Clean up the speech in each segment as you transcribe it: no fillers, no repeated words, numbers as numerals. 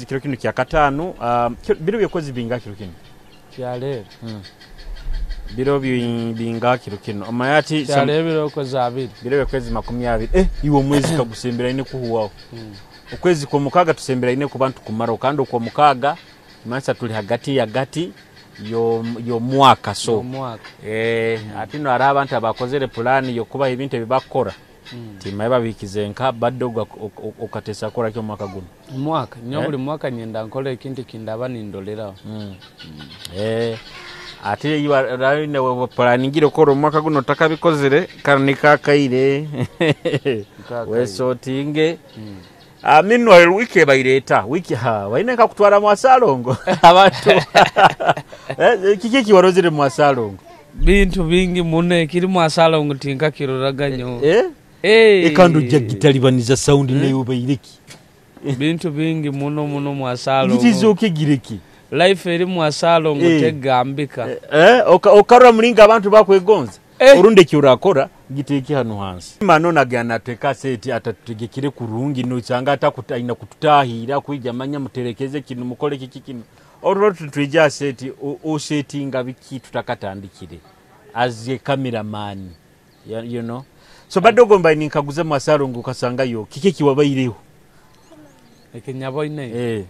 Kiro kinu kya kataano, biro by'okwezi bingaha kiro kinu? Kyaleero. Biro bingaha kiro kinu? Omanya ati Kyaleero biro by'okwezi 20. Biro by'okwezi 20. Eh, iwe omwezi kagusemberaine kuhwaho. Okwezi kw'omukaaga tusemberaine kuba nitukumaraho, kandi okw'omukaaga kimanyisa tuli hagati hagati y'omwaka so. Y'omwaka. Eh, ati no hariho abantu abakozere pulaani y'okubaha ebintu ebi bakukora. Timaye babihikize nka badde okatesa kukora ki omwaka guno? Omwaka, nyowe buli mwaka nyenda nkore ekintu ekindaba nindoleraho. Ate iwe planingire okukora omwaka guno otakabikozere, kanu niko akaire. Wesotinge. Meanwhile wiiki ebaire eta? Wiiki ha, baine nkakutwara mwa Salongo. Abantu. Kiki ekiwarozire mwa Salongo? Bintu bingi muno ekiri mwa Salongo tinkakiroraga nyowe. Ekandi ojja gitalibaniza sound nayo obaireki. Bintu bingi muno muno mwa Salongo. Gitizoke gireki. Life eri mwa Salongo tegambika. Okarora mulinga abantu bakwegonza. Orundi eki orakora giteeke hano hansi. Mano nagenda nateka seti atatutegekire kurungi nosanga ataina kututahira kwija manya muterekeze kinu mukole kiki kinu. Olwo tutwija seti osetinga biki tutakatandikire as a cameraman. You know. So badogo mbaye ninkaguze mwa Salongo kasangayo kiki kiwabaireho. Ekinyaboine.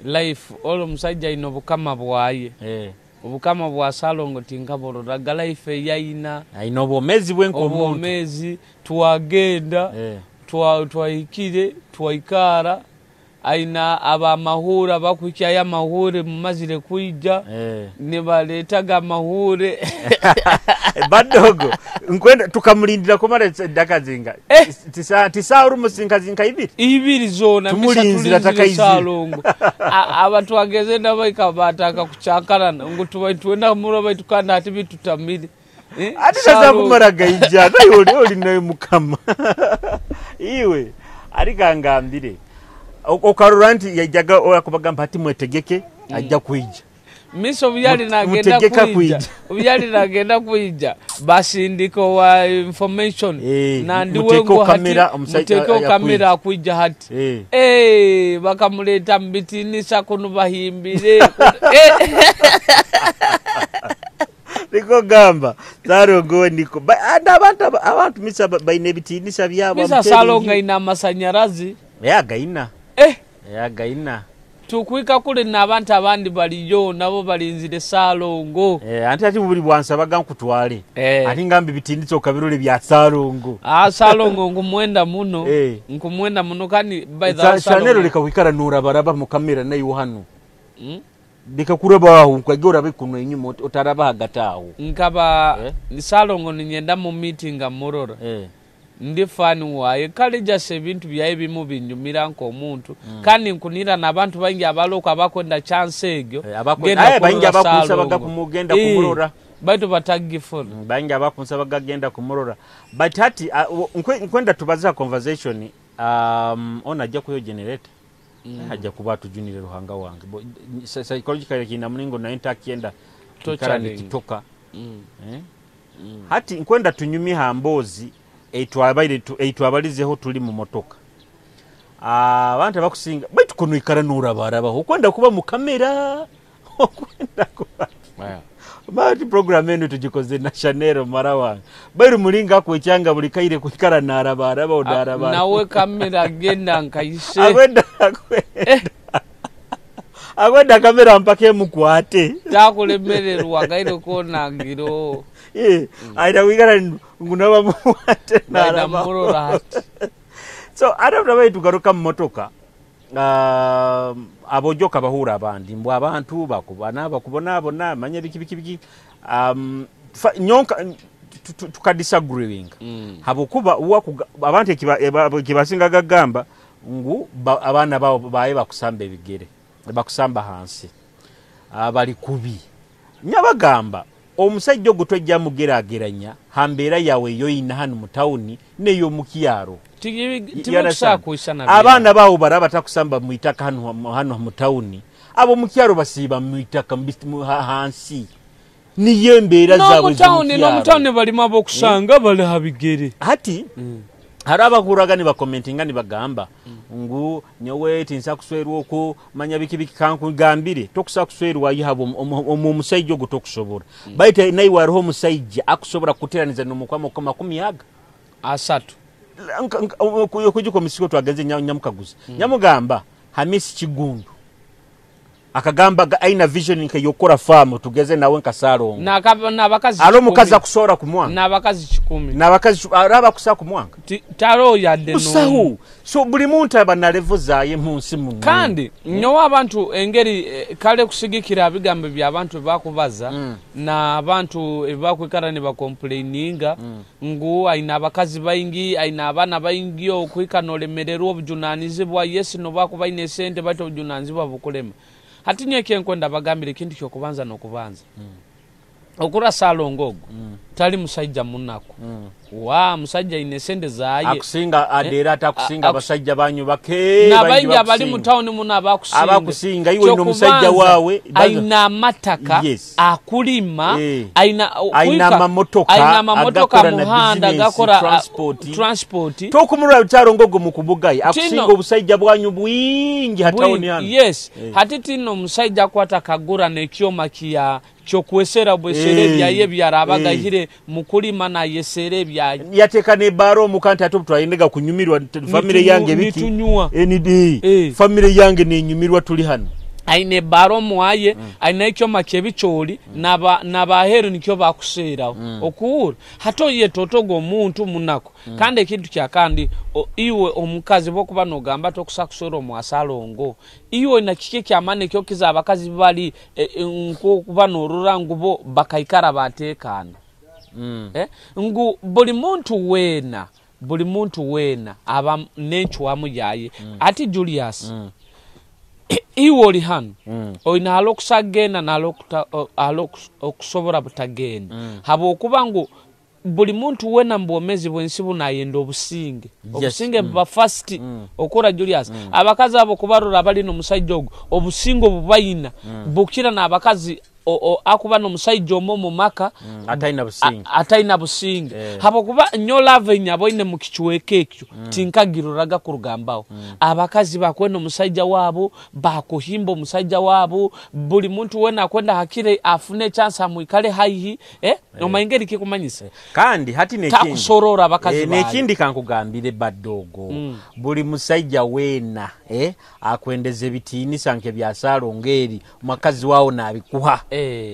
Life olwo musajja ino bukama bwaye. Obukama bwa Salongo tinkabororaga life eyayina. Aina obwomezi bwe nk'omuntu. Obwomezi twagenda, twahikire, twaikara. Aina abamahura bakuhikya aya mahure mumazire kuija. Nibaletaga mahure. Badogo nkwenda tukamulindira kumara daka zinga. Tisa urumusinka zinka ibiri. Ibiri zona tumulinzira takaizira Salongo. Abantu ageze nabaika bataka kuchankarana ngo tubaitwenda muro baitukanda ati bitutamire. Ati sasa kumara gaija nayo oli nayo mukama. Iwe arikangambire. Okarora nti yajaga okubagamba ati mwetegeke ajja kuija. Miso byali nagenda kuija. Byali nagenda kuija. Basindiko wa information. Na ndiwe ngo hati muteko kamera akuija hati. Bakamuleta mbitinisa kuno bahimbire. Niko gamba Salongo niko abantu misa baine ebitinisa byabo. Misa Salongo ina masanyarazi. Yagaina. Yagaina. Tukwika kule n'abantu abandi baliyo nabo balinzire Salongo. Anti ati buli bwansabaga nkutwale. Ati ngambi bitinditso okabirole bya Salongo. Salongo nkumwenda muno. Nkumwenda muno kandi by the Salongo. Leka wikara nurabaraba mu kamera nayo hano. Leka kuraba aho nkagora bikuno enyuma otaraba hagati aho. Nkaba Salongo ninyenda mu meeting amurora. Ndi fani waye kale jase ebintu byaye bimu binyumira nk'omuntu. Kandi nkunira n'abantu baingi abaloka abakwenda chance egyo. Baingi abakunsabaga kumugenda kumurora. Baitu batagifuna. Baingi abakunsabaga genda kumurora. But hati nkwenda tubaza conversation ona ajja kuyo generator. Ajja kuba tujunire ruhanga wange. Psychologically kina mulingo na ntakienda tukara nikitoka. Hati nkwenda tunyumi hambozi eitwabalizeho tuli mu motoka. Abantu abakusinga baitu kuno ikara nurabaraba okwenda kuba mu kamera okwenda kuba. Bati program eno tugikoze na Chanel mara wange. Bairu mulinga kwechanga buli kaire kuikara narabaraba odarabara. Nawe kamera genda nkaise. Agwenda Agwenda kamera mpaka emukwate. Takulemererwa gaire kona ngiro. Aida wigara ngunaba muwate naraba. So ada tugaruka mu motoka. Abojoka bahura abandi mbwa abantu bakubana bakubona bona manya biki biki biki. Nyonka tukadisagreeing. Habokuba abantu ekibasinga gagamba ngu abaana babo baye bakusamba ebigere bakusamba hansi abali kubi. Nyabagamba omusajja ogwo twajja mugerageranya hambeera yawe yoyina hano mu tawuni neyo mu kyaro. Abaana bawo baraba takusamba mu itaka hano mu tawuni. Abo mu kyaro basiiba mu itaka hansi. Niyo embeera zaabwe z'omu kyaro. No mu tawuni balimu abokusanga bali habigere. Hati Hari abahuraga nibakomentinga nibagamba ngu nyowe tinsa kuswerwa oku manya biki biki. Kankugambire, tokusa kuswerwa yihaba omu omusaija ogu tokusobora, baitu naiwe hariho omusaija akusobora kukuteraniza nomukwama kwa makumi aga asatu. Okujuka omusiko twagenze nyamukaguza, nyamugamba Hamisi Kigundu akagamba aina vision nke yokora famu tugeze nawe nka Salongo. N'abakazi. Alo omukazi akusobola kumwanga. N'abakazi 10. N'abakazi araba kusa kumwanga. Taro yadde. Busahu. So buli muntu aba na level zaye mu nsi muno. Kandi nyowe abantu engeri kale kusigikira bigambo by'abantu bakubaza n'abantu ebakwikara ne bakomplaininga ngu aina abakazi baingi, aina abaana baingi, okwika nolemererwa obujunanizibwa. Yes, nobakuba aine esente, baitu obujunanizibwa bukulema. Hati nyo ekyenkwenda bagambire ekintu kyokubanza n'okubanza, okura Salongo ogwo tali musajja munaku. Wa musajja aine sente zaye. Akusinga adera atakusinga abasajja banyu bake. N'abaingi abali mu tawuni muno abakusinga. Abakusinga iwe no musajja wawe. Aina amataka. Akulima. Aina aina amamotoka. Aina amamotoka agakora na muhanda business, agakora transport. Transport. Tokumurora Salongo ogwo mukubugayi akusinga obusajja bwanyu bwingi hatawuni hano. Yes. Hati tino omusajja akwata kagura n'ekyoma kya kyokwesera bwesere byaye byarabaga hire mukulima na yesere byaye. Yateka ne baro mukanta ate twayendega kunyumirwa family yange biki ND family yange nenyumirwa tuli hano. Aine baro mwaye, aine ekyoma kyebicholi nabaheru nikyo bakuseraho. Okuwura hato ye totogo omuntu munako. Kandi ekintu kya kandi iwe omukazi bokuba nogamba tokusakusora omwasalongo, iwe na kike kyamane kyo kiza abakazi bali nko kuba norura ngubo bakaikara batekana. Ngu buli muntu wena, buli muntu wena aba nenchwamu yaye. Ati Julius, iwe oli hano, olina halokusagenda nalokusobora butagenda. Habwokuba ngu buli muntu wena mbwomezi bwensi bunayenda obusinge. Obusinge buba first. Okora Julius, abakazi abo kubarora bali n'omusajja ogwo, obusinge obubayina bukira n'abakazi akuba n'omusajja omwe mu maka ataina businge. Ataina businge. Habwokuba nyo love nyaboine mu kichweka ekyo, tinkagiroraga kurugambaho. Abakazi bakwenda omusajja wabo, bakuhimba omusajja wabo, buli muntu wena akwenda hakire afune chance amwikale haihi, Omaingeri kikumanyisa. Kandi hati nekindi. Takusorora abakazi bawe. Nekindi kankugambire badogo. Buli musajja wena, akwendeze bitiinisa nke bya Salongo eri mukazi wawo nabikuha.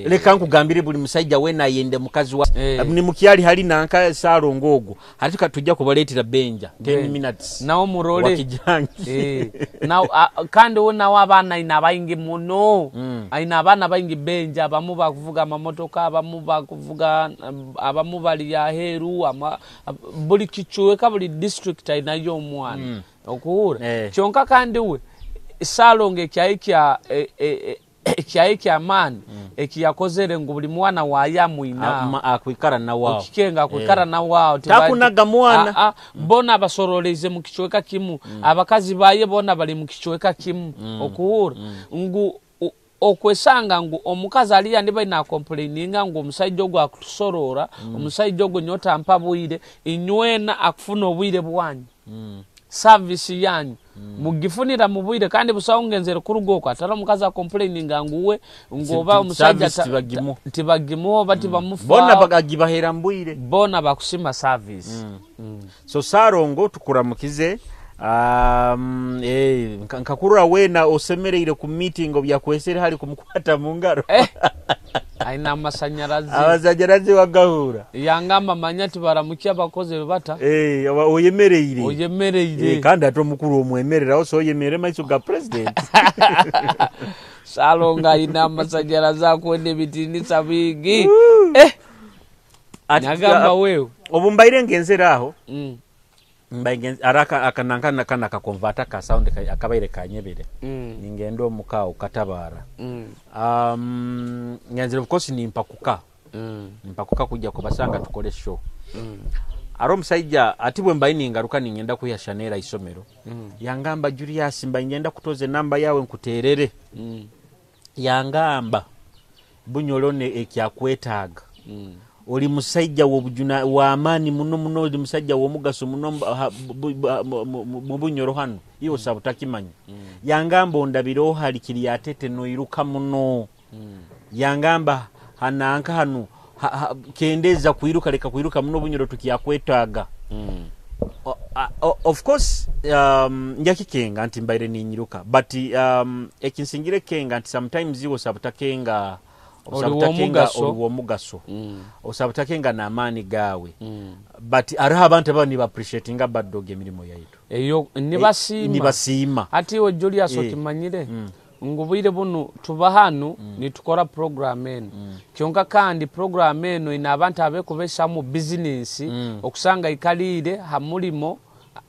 Leka nkugambire buli musajja wena ayende mukazi wa ni mukyali hali nanka Salongo ogwo. Hati tujja kubaleetera Benja 10 minutes. Nawo murole. Wakijangi. Nawo, kandi we nawo abaana aina abaingi muno. Aina abaana baingi Benja, abamu bakuvuga amamotoka, abamu bakuvuga, abamu bali yaheru, buli kichweka, buli district ainayo omwana. Okuwura. Kyonka kandi we Salongo ekyayi kyamaani ekiyakozere ngu buli mwana waye amwina. Akwikara na wao. Okikenga akwikara na wao. Takunaga mwana. Bona basoroleze mu kichweka kimu. Abakazi baye bona bali mu kichweka kimu. Okuwura. Ngu okwesanga ngu omukazi aliya ndiba ina complaininga ngu omusajja ogwo akutusorora, omusajja ogwo nyota mpa bwire, inywena akufuna obwire bwanyu. Service yanyu. Mugifunira mu bwire kandi busawo ngenzere kurugo okwo atala omukazi acomplaininga nguwe ngoba omusajja tibagimuho bati bamufa. Bona bagagibahera mbwire. Bona bakusima service. So Salongo tukuramukize. Nkakurura wena osemereire ku meeting obyakwesere hali kumukwata mu ngaro. Aina amasanyarazi. Abasanyarazi wagahura. Yangamba manya tibaramukia bakoze bata. Oyemereire. Oyemereire. Kandi ate omukuru omwemerera oso oyemere maiso ga president. Salongo aina amasanyarazi akwenda ebitinisa bingi. Nagamba wewe. Obumbaire ngenzera aho. Araka akananka kana ka converter ka sound akabaire kanyebere. Ningenda omukao katabara. Ngenzera of course nimpakuka. Nimpakuka kujja kubasanga tukole show. Aro omusajja ati bwe mbaye ningaruka ningenda kuya Chanel isomero. Yangamba Julius mbaye ngenda kutoze namba yawe nkuterere. Yangamba bunyolone ekyakwetaaga. Oli musajja w'obujuna w'amaani muno muno, oli musajja w'omugaso muno mu Bunyoro hanu, iwe osaba otakimanya. Yangamba ondabireho hali Kiryatete noiruka muno. Yangamba hananka hanu kendeza kwiruka, leka kwiruka muno, Bunyoro tukyakwetaaga. Of course njakikenga nti mbaire ninyiruka, but ekinsingire kenga nti sometimes iwe osaba otakenga Oli w'omugaso. Oli w'omugaso. Osaba otakenga n'amaani gaawe. But hariho abantu ababa niba appreciatinga Bad Dog emirimo yaitu. Eyo nibasiima. Nibasiima. Ati iwe Julius okimanyire ngu bwire bunu tuba hanu nitukora program eno. Kyonka kandi program eno ina abantu abekubeshamu business, okusanga ikalire ha mulimo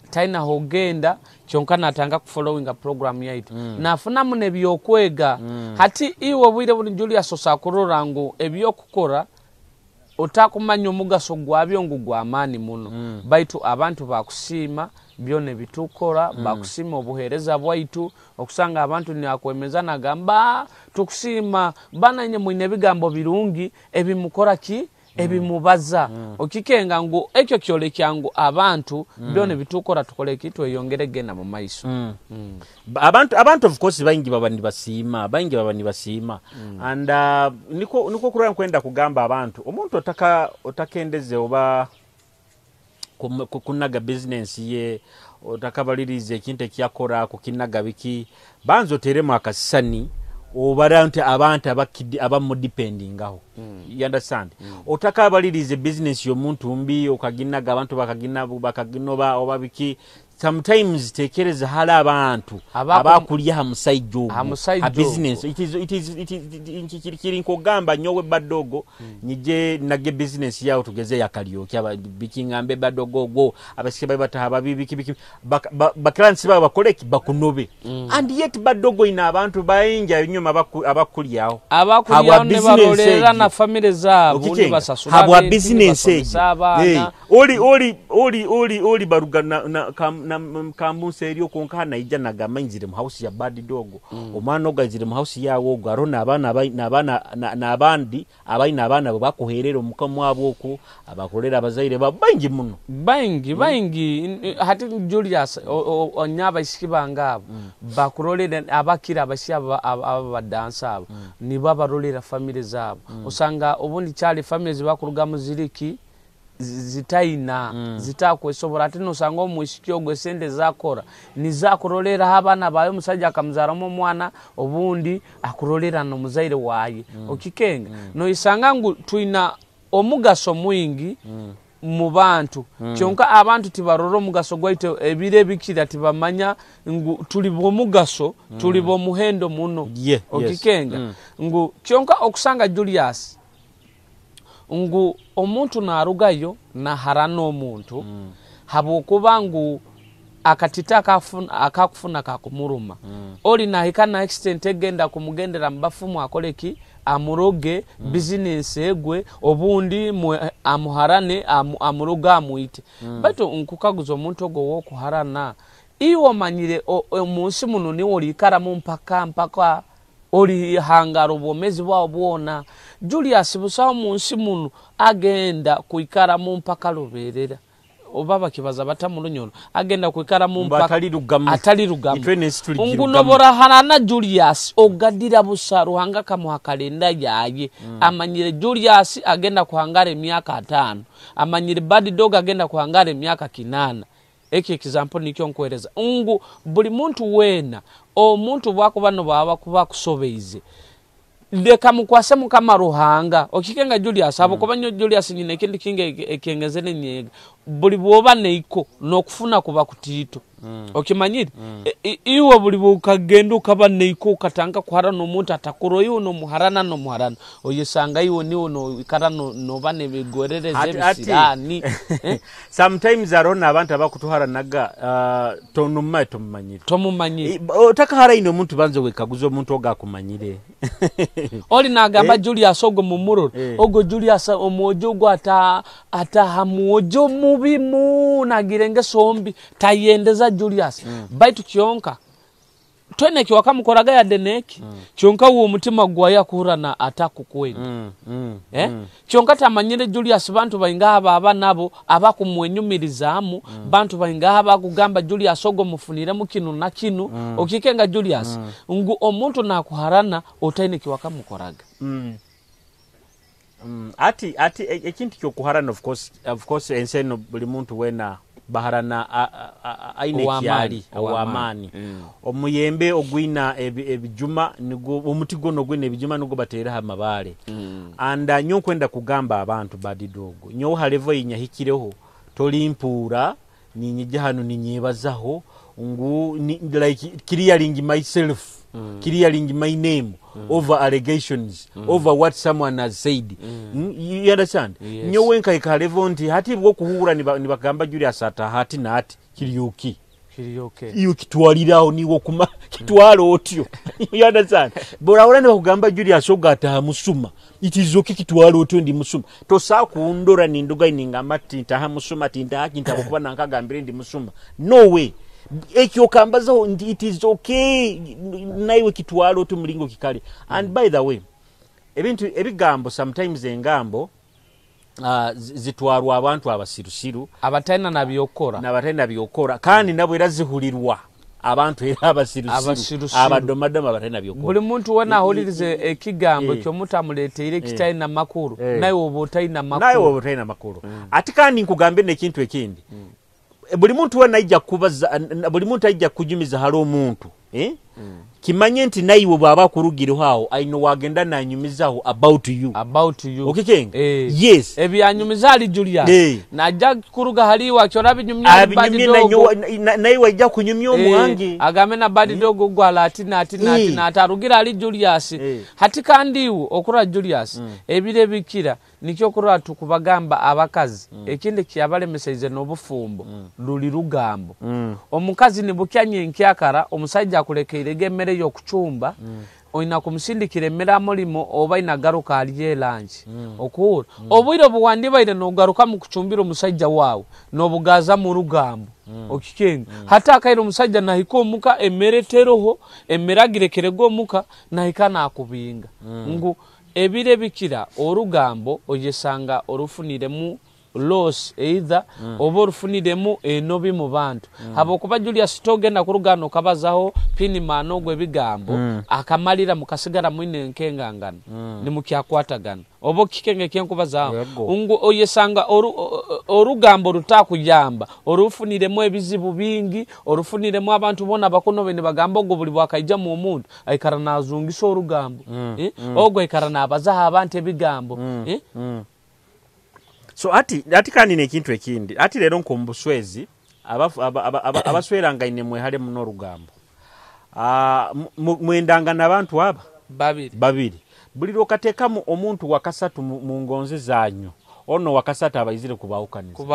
taina hogenda, kyonka natanga kufollowinga program yaitu. Nafunamu nebyokwega. Hati iwe bwire bunu Julius osakurora ngu ebyokukora otakumanya omugaso gwabyo ngu gw'amaani muno. Baitu abantu bakusiima byona ebitukora, bakusiima obuheereza bwaitu, okusanga abantu niakwemeza nagamba tukusiima bana nye mwine ebigambo birungi ebimukora ki ebimubaza. Okikenga ngu ekyo kyolekya ngu abantu byona ebitukora tukore ki tweyongere genda mu maiso. Abantu of course baingi baba nibasiima, baingi baba nibasiima. And niko kurora nkwenda kugamba abantu, omuntu otakendeze oba kunaga business ye, otakabaliriza ekintu ekyakora kukinaga biki, banza oteremu akasani obara nti abantu abamudependingaho. You understand? Otakabaliriza business y'omuntu mbi okaginaga abantu bakaginoba oba biki. Sometimes tekereza hala abantu abakulya ha musajja ogwo, Ha musajja ha business. ogwo. It is kiri nkogamba nyowe Badogo nyije nage business yawo tugeze ya karaoke, aba biki ngambe Badogo ogwo abasike bayi bataha babi biki biki bakransi baba bakoleki bakunobe. And yet Badogo ina abantu bayingi enyuma abakulyaho. Abakulyaho Habwa ne business barolera egi. na family zabo, Okikenga. ne basasula Habwa rent, ne business egi. basomesa abaana. Hey, oli, oli, oli, oli, oli baruga na, na, kam, na, m, kambusa eryo konka naija nagamba nzire mu house ya Bad Dog. Omwana ogo azire mu house yawo ogwo, aro n'abaana n'abaana, na, n'abandi abaina abaana bo bakuherera omuka mwabo okwo, abakolera abazaire ba baingi muno. Baingi, baingi. Hati Julius, onyaba isiki bangabo, bakurolera abakira abashya aba badansa abo. Nibo abarolera family zabo. Osanga obundi kyali family zibakuruga mu ziriki, zitaina, zitakwesobora. Ate nosanga omwisiki ogwo esente zakora nizakurolera abaana bawe, omusajja akamuzaramu omwana obundi akurolera n'omuzaire waye. Okikenga. Noisanga ngu twina omugaso mwingi mu bantu. Kyonka abantu tibarora omugaso gwaitu, ebiro ebikira tibamanya ngu tuli b'omugaso, tuli b'omuhendo muno. Okikenga. Ngu kyonka okusanga Julius ngu omuntu narugayo naharana omuntu, habwokuba ngu akatita akakufuna kakumuruma. Oli nahika na accident egenda kumugendera mubafumu akoleki amuroge, business egwe, obundi amuharane, amuroge amwite. Baitu nkukaguza omuntu ogwo wokuharana, iwe omanyire omunsi muno niwe olikaramu mpaka mpaka oli hangara obwomezi bwawe bwona. Julius busaho munsi muno agenda kuikaramu mpaka luberera. Oba bakibaza bata mu Lunyoro, agenda kuikaramu Mba mpaka atali rugamu. Atali rugamu. Itwe n'ensi tuli Unguno girugamu. boraharana Julius ogadira busa Ruhanga kamuha kalenda yaye. Amanyire Julius agenda kuhangara emyaka 5. Amanyire Bad Dog agenda kuhangara emyaka 8. Eki example nikyo nkuhereza. Ngu buli muntu wena omuntu bwakuba no baba kuba kusobeize. Leka mukwase Mukama Ruhanga. Okikenga Julius, abo kuba nyo Julius nyine ekindi kinge ekengezere nyega. Buli bwoba neiko nokufuna kuba kutito. Okimanyire? Iwe buli bukagenda ukaba neiko ukatanga kuharana omuntu atakuro iwe no muharana no muharana. Oyesanga iwe niwe no ikara no no bane bigwerereze ebisirani. Sometimes arona abantu abakutuharanaga, tonuma tomumanyire. Tomumanyire. Otakahara ino omuntu banze wekaguza omuntu oga akumanyire. Oli nagamba Julius ogo mumuroro. Ogo Julius omwojo ogwo ataha mwojo mubi mu nagirenge sombi tayendeza Julius. Baitu kyonka Toine kiwakamukoraga yadde neki. Kyonka uwo omutima gwaye akuhurana atakukwenda. Kyonka tamanyire Julius bantu baingaha aba nabo abakumwenyumirizaamu, bantu baingaha bakugamba Julius ogo mufuniremu kinu na kinu. Okikenga Julius ngu omuntu nakuharana otaine kiwakamukoraga. Ati ekintu kyokuharana, of course enseno buli muntu wena baharana aine kyali owamani. Omuyembe ogwina ebijuma nigo omuti gono ogwina ebijuma nigo batera amabale. Anda nyo nkwenda kugamba abantu badidogo nyo halevo inyahikireho tolimpura ninyija hano ninyebazaho ngu like clearing myself, clearing my name over allegations, over what someone has said. You understand? Yes. Nyowe nkaika level nti hati bwo kuhura nibagamba Julius ata hati na hati kiryoki. Kiryoke. Iyo kitwaliraho niwo kuma kitwalo otyo. You understand? Bora ora nibakugamba Julius ogata musuma. It is okay kitwalo otyo ndi musuma. Tosa kundora ninduga iningamba tintaha musuma tintaha kintakuba nankagambire ndi musuma. No way. Ekyo kambazaho nti it is okay naiwe kitwalo otyo mulingo kikale. And by the way, ebintu ebigambo sometimes engambo zitwarwa abantu abasirusiru abatalina nabyokora nabatalina byokora kandi nabo era zihulirwa abantu era abasirusiru abadomadoma abatalina byokora. Buli muntu wena ahulirize ekigambo kyomutamuleteire kitalina makuru, naye oba otalina makuru, naye oba otalina makuru. Ati kandi nkugambe n'ekintu ekindi, buli muntu wena aija kubaza, buli muntu aija kujumiza hali omuntu, kimanye nti naiwe bw'aba akurugireho aho aino wagenda nanyumizaho about you. About you. Okikenga? Yes. Ebyanyumiza ali Julius. Najja kuruga hali wakyora binyumya badi dogo. Naiwe ajja kunyumya omuhangi. Agambe na badi dogo gwala ati na ati na ati na atarugira ali Julius. Hati kandi iwe okura Julius ebire bikira nikyo kurora tukubagamba abakazi ekindi kyabalemeseize n'obufumbo luli rugambo. Omukazi nibukyanye nkyakara omusajja akulekeire emmere y'okucumba, oyina kumusindikira emmere amulimo oba inagaruka alye langi. Okuhura obwire obuwandibaire n'ogaruka mu kucumbira omusajja waawe n'obugaza mu rugambo. Okikenga hata akaire omusajja nahika omuka emmere teroho, emmere agirekerego omuka nahika nakubinga. Ngu ebire bikira orugambo oyesanga orufuniremu loss either oba orufuniremu enobi mu bantu. Habwokuba Julius togenda kurugano kabazaho pini mano gwe bigambo akamalira mukasigara mwine nkengangana nimukyakwatagana oba kikenge kyenkubazaho ngu oyesanga orugambo rutakuyamba orufuniremu ebizibu bingi, orufuniremu abantu bona bakono bene bagamba ogwo buli bwakaija mu muntu aikara nazungisa orugambo, ogwo aikara nabazaho abantu ebigambo. So ati kandi nekintu ekindi ati lero nkombuswezi abaswerangaine mwehale muno orugambo. Mwendanga n'abantu aba babiri buli lwokatekamu omuntu wakasatu mu ngonzi zanyu ono wakasatu abaizire kubawukaniza.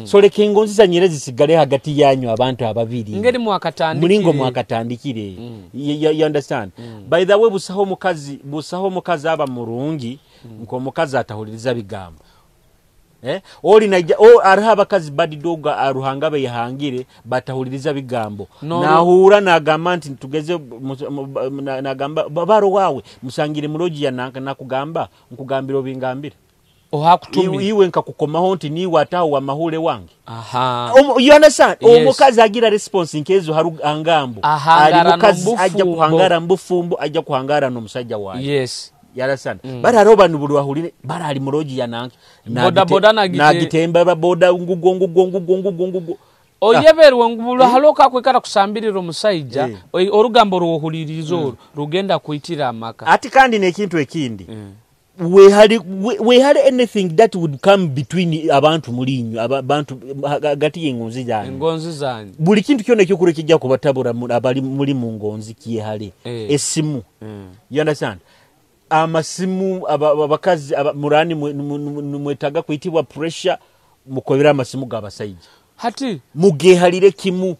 So leka engonzi zanyu zisigale hagati yanyu abantu ababiri ngeri mwakatandikire mulingo mwakatandikire. You understand? By the way, busaho omukazi aba murungi nkomukazi atahuliriza bigambo. Oli naija ariho abakazi badidoga aruhanga beyahangire batahuliriza bigambo. Nahura nagamba nti tugeze nagamba babaro wawe musangire muloji ya nakugamba nkugambira obingambire ohakutumira iwe nkakukomaho nti niwe ataho wa mahule wange. Aha. You understand? Omukazi agira response nkezo haru angambo. Ali mukazi ajja kuhangara mbufumbo ajja kuhangara n'omusajja wawe. Yes. Yarasana. Bara roba nubulwahulire bara ali muloji ya nange. Boda boda nagitemba boda ngugo ngugo ngugo ngugo ngugo. Oyeberwe ngubulwa haloka kwekara kusambirira omusajja orugambo ruhulirizo rugenda kuitira amaka. Ati kandi nekintu ekindi. We had anything that would come between abantu mulinyu abantu hagati y'engonzi zanyu. Engonzi zanyu. Buli kintu kyona ekyokure kijja kubatabura abali muri mu ngonzi kiyehale. Esimu. You understand? Amasimu abakazi murani mwetaga kuitibwa pressure mukobera amasimu g'abasajja. Hati mugehalire kimu.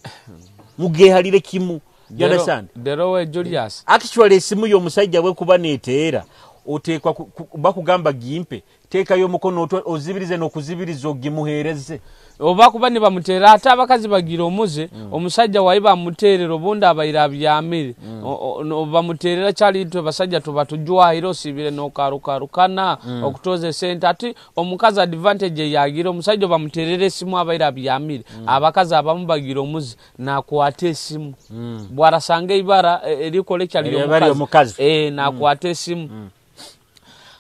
Mugehalire kimu. You understand? Derowe Julius. Actually esimu y'omusajja we kuba neteera otekwa bakugamba gimpe teekayo omukono ozibirize n'okuzibiriza ogimuheereze. Oba kuba nibamuterera, ate abakazi bagira omuze, omusajja wayi bamuterera obundi abaire abyamire. Bamuterera kyali itwe basajja tuba tujwahire osibire nokarukarukana okutoza esente. Ati omukazi advantage yagira omusajja bamuterera esimu abaire abyamire. Abakazi abamu bagira omuze nakwata esimu. Bwarasanga ibara erikole kyali omukazi. Nakwata esimu.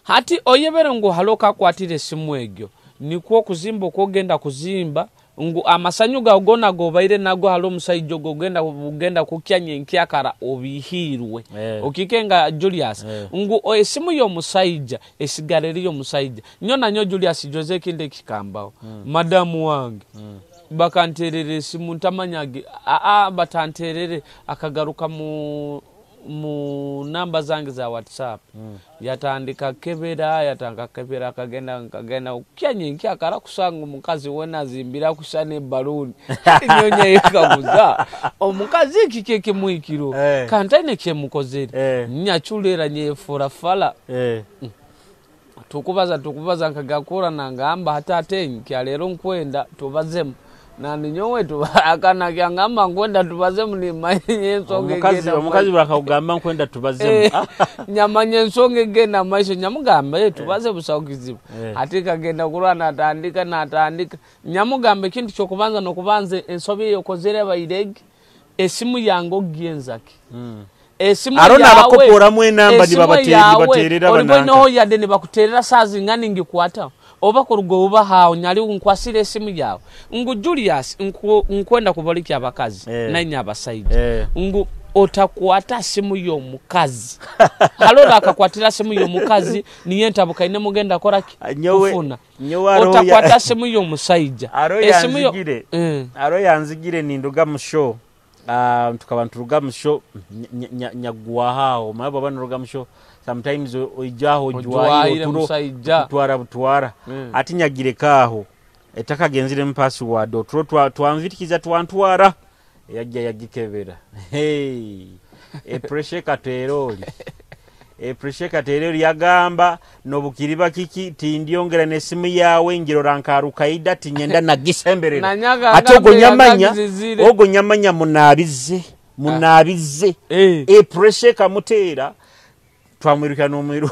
Hati oyebere ngu haloka akwatire esimu egyo nikwo okuzimba okwogenda kuzimba ngu amasanyu gawe gona gobaire nago halo omusajja ogenda ugenda kukyanya enkyakara obihirwe. Okikenga Julius ngu esimu y'omusajja esigara eri y'omusajja. Nyo nanyo Julius Jose kinde kikambao. Madamu wange bakanterere esimu ntamanyage batanterere akagaruka mu namba zange za WhatsApp. Yatandika kebera akagenda kyanye nkyakara kusanga omukazi wena azimbira kusana ebaluni. Nyonya yekabuza omukazi kike kimwikiro kantaine kyemukozere nyachulera nyefura fala. Tukubaza nkagakura nangamba hata atenyi kya lero nkwenda tubazemu. Nani nyowe akana kyangamba nkwenda tubazemu ni manye ensonga egenda. Omukazi bakagamba nkwenda tubazemu. Nyamanye ensonga egenda maisho nyamugamba tubaze busawo kizibu. Ate kagenda kulwa natandika. Nyamugamba ekintu kyokubanza nokubanza ensobi yokozere bairege esimu yange ogiyenzaki. Esimu arona abakopora mu enamba nibabaterera bananka. Olibo yade nibakuterera sazi ngani ngikwata. Oba kurugo uba hao nyali nkwasire esimu yawe. Ngu Julius nkwenda kubaliki abakazi nanye abasaija. Ngu otakwata simu y'omukazi. Halola akakwatira simu y'omukazi niye ntabuka ine mugenda kora kufuna. Otakwata simu y'omusaija. Esimu yo aro yanzigire ninduga mu show. Tukaba nturuga mu show nyagwa hao. Maba bana mu show sometimes oijaho jwaire oturo kutwara butwara. Ati nyagire kaho etakagenzire mu password oturo twamvitikiza twantwara yajja yagikebera. Hey, epressure kateroli. Epressure kateroli yagamba nobukiriba kiki tindyongera nesimu yawe ngirora nkarukaida tinyenda nagisemberera. Ate ogo nyamanya munabize. Epressure kamutera twamwiruka n'omwiru.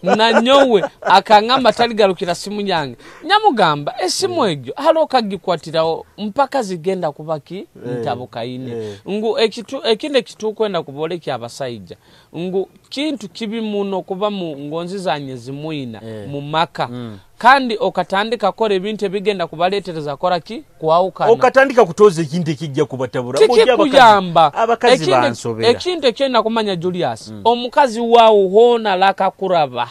Nanyowe akangamba taligarukira simu yange. Nyamugamba esimu egyo halo kagikwatirawo mpaka zigenda kubaki ntabukaine. Ngu ekinde kitukwenda kuboleka abasaija. Ngu kintu kibi muno kuba mu ngonzi zanye zimuina mu maka. Kandi okatandika kora ebintu ebigenda kubaletereza kora ki kwawukana. Okatandika kutoza ekintu ekijja kubatabura. Kikuyamba abakazi bansobera. Ekintu ekyenda kumanya Julius. Omukazi wawo hona laka kuraba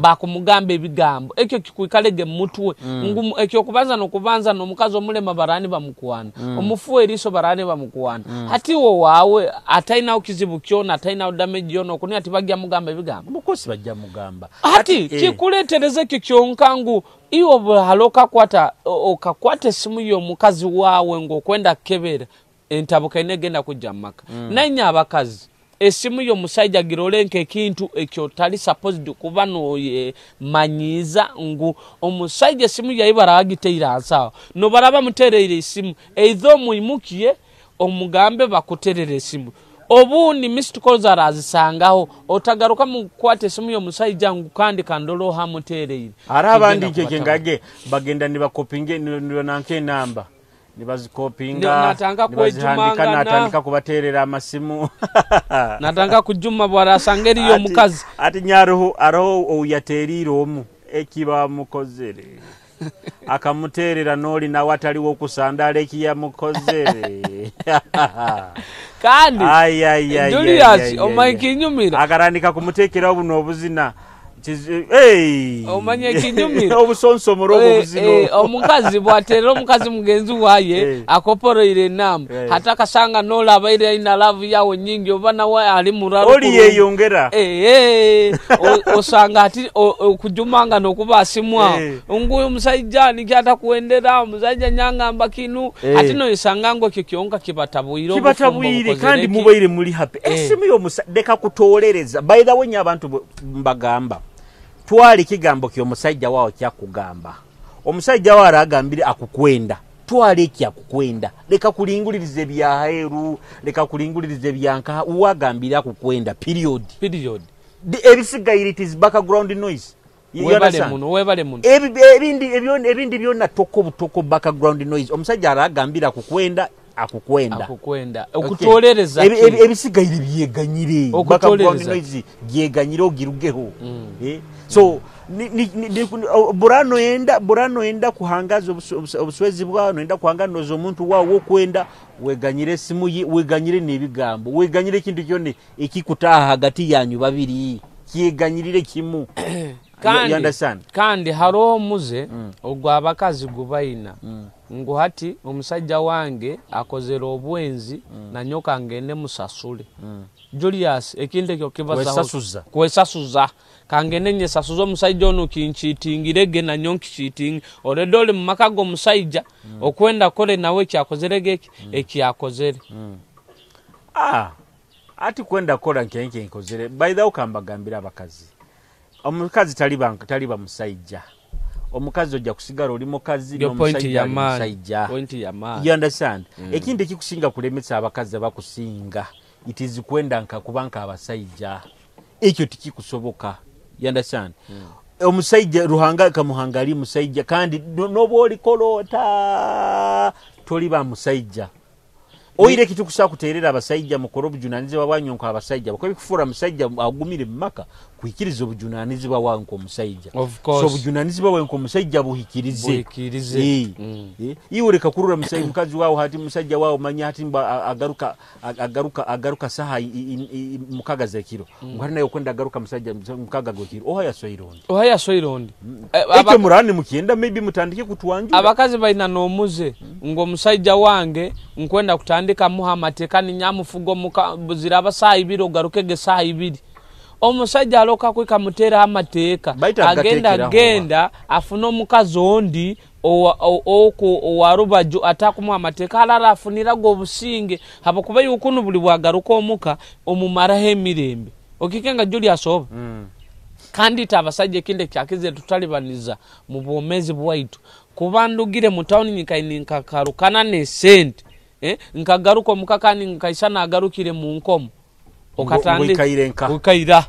bakumugamba ebigambo. Ekyo kikuikalege mutwe. Ngu ekyo kubanza nokubanza n'omukazi omulema barani bamukwana. Omufu eriso barani bamukwana. Hati wo wawe ataina okizibu kyona ataina damage yona okuni ati bajja mugamba ebigambo. Mukosi bajja mugamba. Hati kikuletereza ekyo kyonka ngu iwo haloka kwata okakwate simu y'omukazi wawe ng'okwenda kebera entabuka inegenda kujja maka. Nanye abakazi esimu y'omusajja girolenke ekintu ekyo tali supposed kuba no manyiza ngu omusajja esimu yayibara agiteira ansawo no baraba mutereire esimu eitho muimukiye omugambe bakuterere esimu. Obundi missed calls arazisangaho otagaruka mu kwate esimu y'omusajja ngu kandi kandolo hamutereire. Ara abandi keke ngage bagenda nibakopinge nanke enamba nibazikopinga nibazihandika natandika kubaterera amasimu. Natanga kujuma bwarasanga eri y'omukazi. Ati nyaruho aroho oyaterire omu ekiba mukozere. Akamuterera noli nawe ataliwo okusandala ekiyamukozere. Kandi Julius omanyi kinyumira akarandika kumutekerawo buno obuzina. Omanye kinyumira obusonsomoro obuzino. Omukazi bwaterera omukazi mugenzi waye akoporoire enamba hata kasanga nola abaire ina love yawe nyingi oba nawe ali muraro oli yeyongera. Osanga ati okujumanga nokuba asimwa nguyu omusajja nikyata kuendera omusajja nyangamba kinu ati no isanga ngo ekyo kyonka kibatabwire kibatabwire kandi mubaire muli happy. Esimu y'omusajja leka kutolereza. By the way abantu mbagamba twali kigambo ky'omusajja wawo kyakugamba Omusajja we aragambire akukwenda, twala eki akukwenda, leka kulinguliriza ebyaheru, leka kulinguliriza ebyankaha. Uwagambire akukwenda, period. Period. Ebisigaire it is background noise. You Webale understand? muno, webale muno. Ebindi byonna toko butoko, background noise. Omusajja aragambira akukwenda, akukwenda. Akukwenda. Okay. Okutolereza ki? Ebisigaire byeganyire. Okutolereza Background ki? noise byeganyire ogirugeho. So burano enda kuhangaza obuswezi bwawe, noenda kuhanganoza omuntu wawe okwenda, weganyire esimu ye, weganyire n'ebigambo, weganyire ekintu kyonna ekikutaaha hagati yanyu babiri, kyeganyirire kimu. You understand? Kandi hariho omuze ogw'abakazi gubaina ngu hati omusajja wange akozere obwenzi nanyoka ngende musasule. Julius, ekintu ekyo kibazaho Kwesasuza. Kwesasuza. Kangende nyesasuza omusajja ono kinkitingirege nanyo nkikitinge. Already oli mu maka g'omusajja, okwenda kole nawe ekyakozere geki, ekyakozere. Ati kwenda kola nkenke nkozere. By the way, kambagambira abakazi. Omukazi taliba musajja. Omukazi ojja kusigala oli mukazi Your point n'omusajja ya ali maani. musajja. Point ya maani. You understand? Ekintu ekikusinga kulemesa abakazi abakusinga, it is kwenda nka kuba nka abasajja. Ekyo tikikusoboka. You understand? Omusajja Ruhanga kamuhanga ali musajja, kandi n'oba olikoloota toli ba musajja. Oire ekitukusa kuteerera abasajja mukole obujunaanizibwa bwanyu nka abasajja. Bakwe kufuura musajja agumire mu maka kuhikiriza obujunaanizibwa bwawe nk'omusajja. Of course. So obujunaanizibwa bwawe nk'omusajja buhikirize. Buhikirize. Iwe leka kurura mukazi wawe hati musajja wawe manya hati mba, agaruka saha mukaga zekiro. Ngwari nayo kwenda agaruka musajja mukaga gwekiro. Oha yasoirondi. Oha yasoirondi. Ekyo murani mukienda maybe mutandike kutwanjura. Abakazi balina n'omuze ng'omusajja wange nkwenda kutandika muha amateeka ninyamufuga omuka ziraba saa ibiri ogaruke ge saa ibiri. Omusajja aloka kwika muteeraho amateeka. Baita Agenda agateekeraho. agenda afune omukazi ondi owa rubaju atakumuha amateeka alala afuniraga obusinge habwokuba yukuno buli bwagaruka omuka omumaraho emirembe. Okikenga Julius oba? Kandi ite abasajja ekindi ekyakize tutalibaniza mu bwomezi bwaitu. Kuba ndugire mu tawuni nyikaini nkakarukana n'esente. Nkagaruka omuka kandi nkaisa nagarukire mu nkomo. Okatandi- Ngoikaire nka. Ukaira.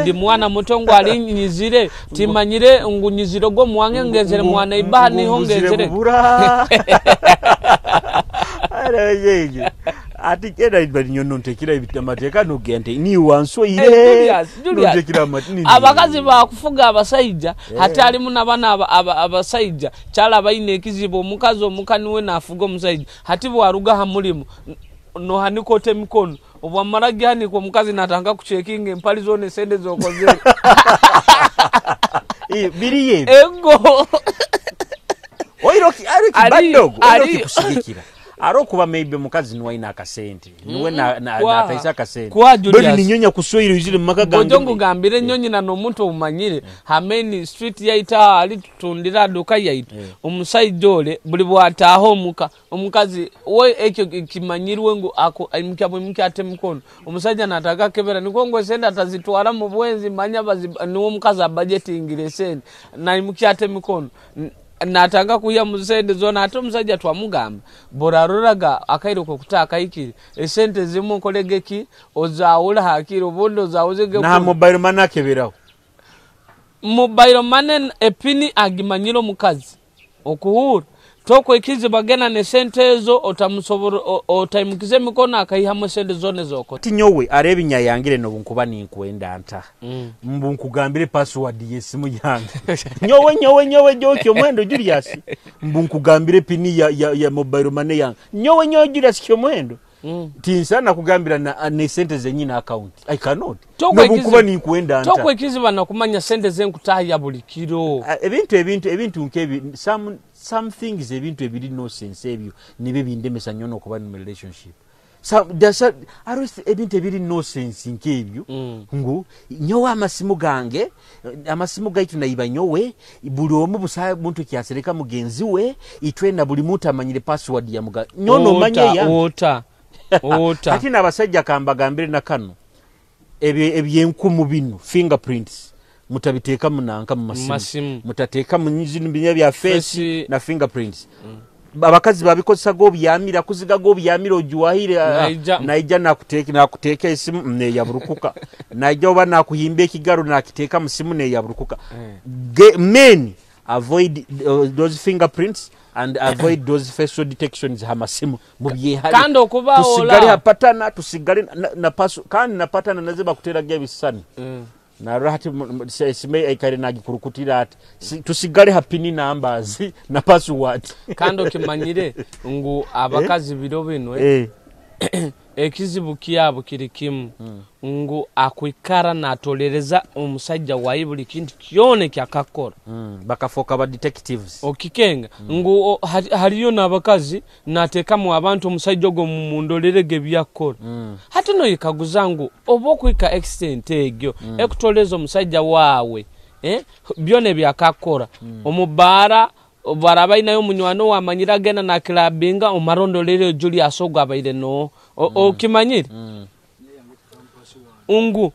Ndi mwana muto ngo ali nyizire, timanyire ngu nyizire go mwange ngezere mwana ibaha niho Nguzire ngezere. bubura. Ara yeye. Ati kera ibali nyono ntekira amateeka nogende ni wanso ire. Julius, Julius. Nontekira ni. Abakazi bakufuga abasajja, hati alimu n'abaana abasajja, kyala bayina ekizibu omukazi omukani we n'afuga omusajja. Hati bw'aruga ha mulimu, nohanika ota emikono. Obwamara gihanika omukazi n'atandika kucekinga empali zoona esente z'okozere. Biriye. Ego. Oiroki, aroki Ali, badogo, oiroki ali. kusigikira. Arokuba maybe mukazi niwe aina akasente. Niwe nataisa akasente. Kwa Julius. Bali ninyonya kuswahili izile mu maka gange. Ngojo ngugambire nyonyi na n'omuntu omumanyire. Hameni street yaita ali tutundira duka yaita. Omusajja ole buli bw'ataaha omuka, omukazi we ekyo kimanyirwe ngu ako imukya bwe imukya ate mukono. Omusajja n'ataka kebera niko ngo esente atazitwara mu bwenzi manya bazi niwo omukazi abudgetingire esente na imukya ate mikono. Natanga kuya mu sente zona ate omusajja twamugamba boraroraga akaire ko kutaka ikiri esente zimu nkolegeki ozaawula hakiri obundi ozaawuzege Na mobile money akeberaho. Mobile money epini agimanyira omukazi okuhura toko ikizi bagena ne sente ezo otaimukize emikono akaihamu sente zone zoko. Tinyowe areba inyayangire no nkuba ninkwenda nta. Mbu nkugambire password y'esimu yange. Nyowe nyowe nyowe joki omwendo Julius. Mbu nkugambire pini ya mobile money yange. Nyowe nyowe Julius kyomwendo. Tinsana kugambira ne sente zenyina account. I cannot. Toko No ikizi- nkuba ninkwenda nta. Toko ikizi bana kumanya sente zenkutahya buli kiro. Ebintu ebintu ebintu nkebi some things ebintu ebiri no sense ebyo nibe bindemesa nyono kuba mu relationship. Some there's a, arose ebintu ebiri no sense nkebyo. Ngu nyowe amasimu gange amasimu gaitu naiba nyowe buli omu busa muntu kyasereka mugenzi we itwe na buli muntu amanyire password ya muga nyono Ota, manye ya ota, ota. Ati n'abasajja kambagambire na kano ebyenkumu bino fingerprints Mutabiteeka munanka mu masimu, mutateeka mu zino binya bya face na fingerprints. Abakazi babikozesaga obyamira kuzigaga obyamira ojuwahire naija nakuteeka esimu neyaburukuka, naija oba nakuhimba ekigaro nakiteeka mu simu neyaburukuka. Men, avoid those fingerprints and avoid those facial detections hamasimu, mubyehale. Kandi okuba tusigale hapatana, tusigale na pasu, kandi napatana naze bakuteraga ebisani. Narora hati esime ekaire nagikurukutira ati tusigale ha pin numbers na password. Kandi okimanyire ngu abakazi biro bino ekizibu kyabo kiri kimu, ngu akwikara natolereza omusajja wayi buli kintu kyona ekyakakora. Bakafoka ba detectives. Okikenga ngu hariyo n'abakazi nateekamu abantu omusajja ogwo mundorerege ebyakukora. Hati noyekaguza ngu oba okwika extent egyo ekutoleza omusajja waawe byona ebyakakora omubaara baraba ainayo omunywani owamanyire agenda nakilabinga omarondolere Julius ogwo abaire no okimanyire ngu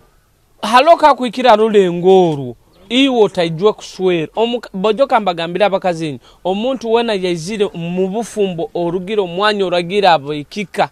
halo kakwikira rulengo orwo iwe otaijwe kuswera. Bojo kambagambira abakazi, omuntu wena yaizire mu bufumbo orugira omwanya oragira abekika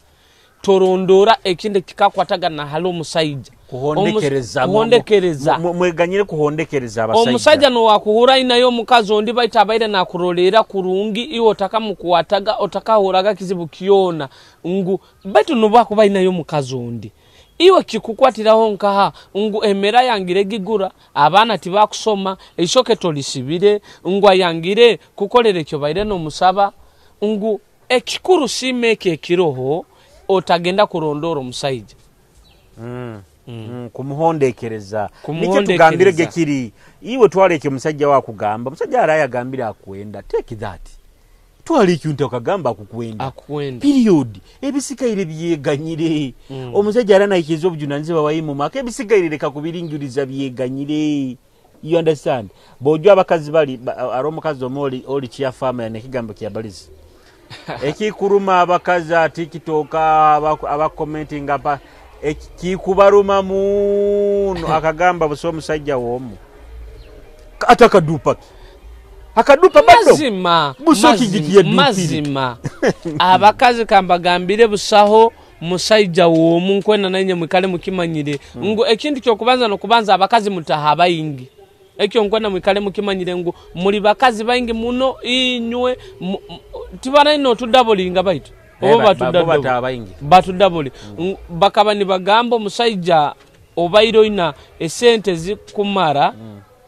torondora ekindi kikakwatagana hali omusaija. Kuhondekereza, Kuhondekereza. Mweganyire kuhondekereza abasajja. Omusajja nowakuhura ainayo omukazi ondi baitu abaire nakurolera kurungi, iwe otakamukwataga otakahuraga kizibu kyona ngu baitu nobakuba ainayo omukazi ondi iwe kikukwatiraho nkaha ngu emera yangire gigura, abaana tibakusoma, eishoke tolisibire, ngu ayangire kukolera ekyo baire nomusaba, ngu ekikuru siima ekyo ekiroho otagenda kurondora omusaija. Kumuhondekereza. Kumuhondekereza. Nikyo tugambire gekiri iwe twaleke omusajja wakugamba, omusajja arayagambire akwenda, take that. Twala ekintu akagamba akukwenda. Akukwenda. Period. Ebisigaire byeganyire. Omusajja ara naikiriza obujunanizibwa bwa maka, ebisigaire leka kubiringiriza byeganyire. You understand? Bojwa abakazi bali ari omukazi omwe oli chia farmer ya nekigambo kya balizi. Ekikuruma abakazi a TikTok aba commenting apa ekikubaruma muno akagamba buso omusajja womu. Ata akadupa ki? Akadupa bado. Mazima, Buso kigiki ya dupiri. mazima. Abakazi kambagambire busaho musaija womu nkwena nanye mwikale mukimanyire. Ngu ekintu kyokubanza nokubanza abakazi mutaha bayingi. Ekyo nkwena mwikale mukimanyire ngu muri bakazi bayingi muno inywe tibara ino tudabolinga baitu. Obo batudaboli. Bo bataha bayingi. Batudaboli. Bakaba nibagamba omusaija obaire oina esente zikumara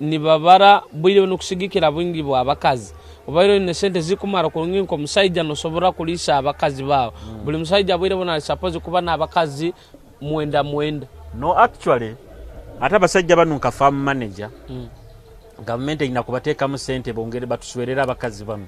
nibabara bwire nokusigikira bwingi bwa bakazi. Obaire oina esente zikumara kurungi nko omusaija nosobora kulisa abakazi bawe. Buli musaija bwire bona suppose kuba n'abakazi mwenda mwenda. No actually ate abasajja bano nka farm manager, gavumenti erina kubateekamu sente bongere batuswerera abakazi bano.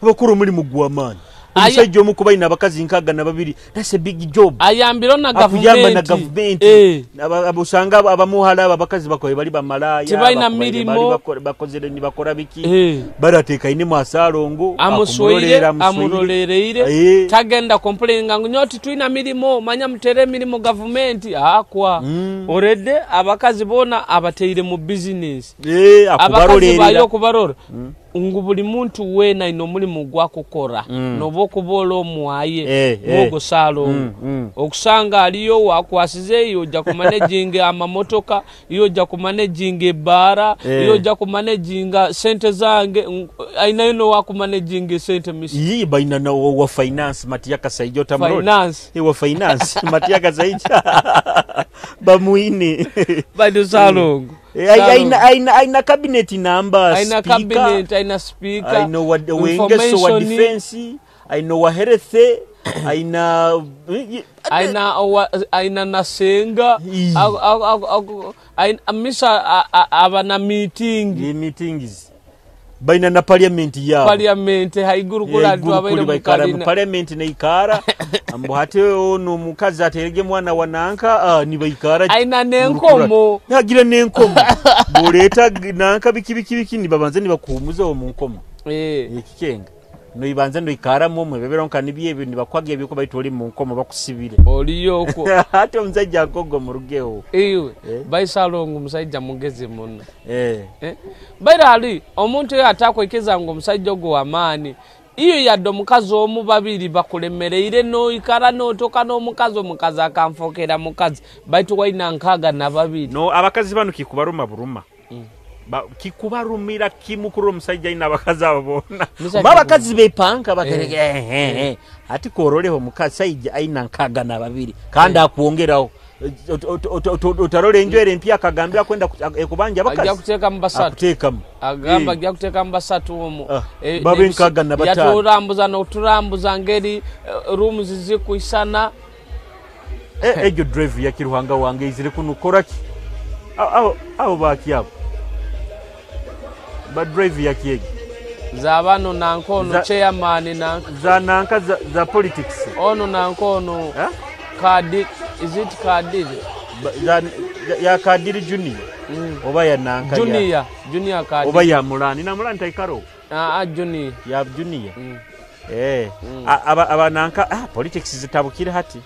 Bakora omulimu gw'amaanyi. Omusajja omu kuba ayina abakazi 62, that's a big job. Ayambiro na Akuyamba na gavumenti. gavumenti. Osanga abamuhala abo abakazi bakoye bali bamalaaya, Tibalina bakoye bali mirimo. bakozere ni bakora biki. Barateeka ine mwasalongo, Amuswire, akumurorera, amuswire. amurorereire. Tagenda complaininga ngu nyoti twina mirimo, manya mutere mirimo gavumenti. Akwa. Already abakazi bona abateire mu business. Abakazi Akubarorera. bayo kubarora. Ngu buli muntu wena ino mulimu gwa kukora. Nobo kubola omwaye, mwogo salongo. Okusanga aliyo wakwasize iyo ojja kumanaging amamotoka, iyo ojja kumanaging ebara, iyo ojja kumanaging sente zange, ainayo no wakumanaging sente misi. Yii baina na wa finance Matia Kasaija otamurora. Finance. Wa finance Matia Kasaija. Bamuine. Bado salongo. Aina cabinet number, Aina speaker, cabinet, aina speaker, aina wengeso wa information, defense, aina wa health, aina, aina wa, aina nasenga, Ii. aina, misa, aba na meeting. Ni meetings. Baina na parliament yabo. Parliament haiguru kula Haiguru antu abaire kuli baikara mu mukalina. parliament neikara. Ambu hate ono mukazi aterege mwana wananka, ni baikara. Aina nenkomo. Nagira nenkomo. Boleta nanka biki biki biki ni babanze ni bakuhumuza mu nkomo. Ikikenga. Noibanza noikaramu omwe bebero nka nibyo ebyo nibakwaga ebyo baitu oli mu nkomo bakusibire. Oliyo okwo. Ate omusajja nkogo murugeho. Iwe baisalongo omusajja mugezi muno. Baira ali omuntu oyo atakwekeza ngo omusajja ogwo wamaani. Iyo yadde omukazi omu babiri bakulemereire noikara notoka n'omukazi, omukazi akanfokera mukazi baitu waina 62. No abakazi bano kikubaruma buruma. Kikubarumira kimu kuri omusajja ina abakazi abo bona. Abakazi bepanka bakerege. Ati koroleho omukazi saija aina 62 kandi akuongeraho. Otarole enjwere empya akagambira kwenda ekubanja abakazi. Ajja kuteeka mu 3. Akuteekamu. Agamba ajja kuteeka mu 3 omwo. Babe 65. Yaturambuza n'oturambuza ngeri rooms zikuisana. Ejo drive ya Kiruhanga wange izire kunukora ki? Abo baki abo? Ba drive ya kiegi. Za bano nankono chairman nanka. Za nanka za politics. Ono nankono. Kadi, is it Kadiri? Ya Kadiri Junior. Oba ya nanka Junior, Junior Kadiri. Oba ya Mulani, na Mulani taikaro. Junior. Ya Junior. Aba nanka politics zitabukire hati.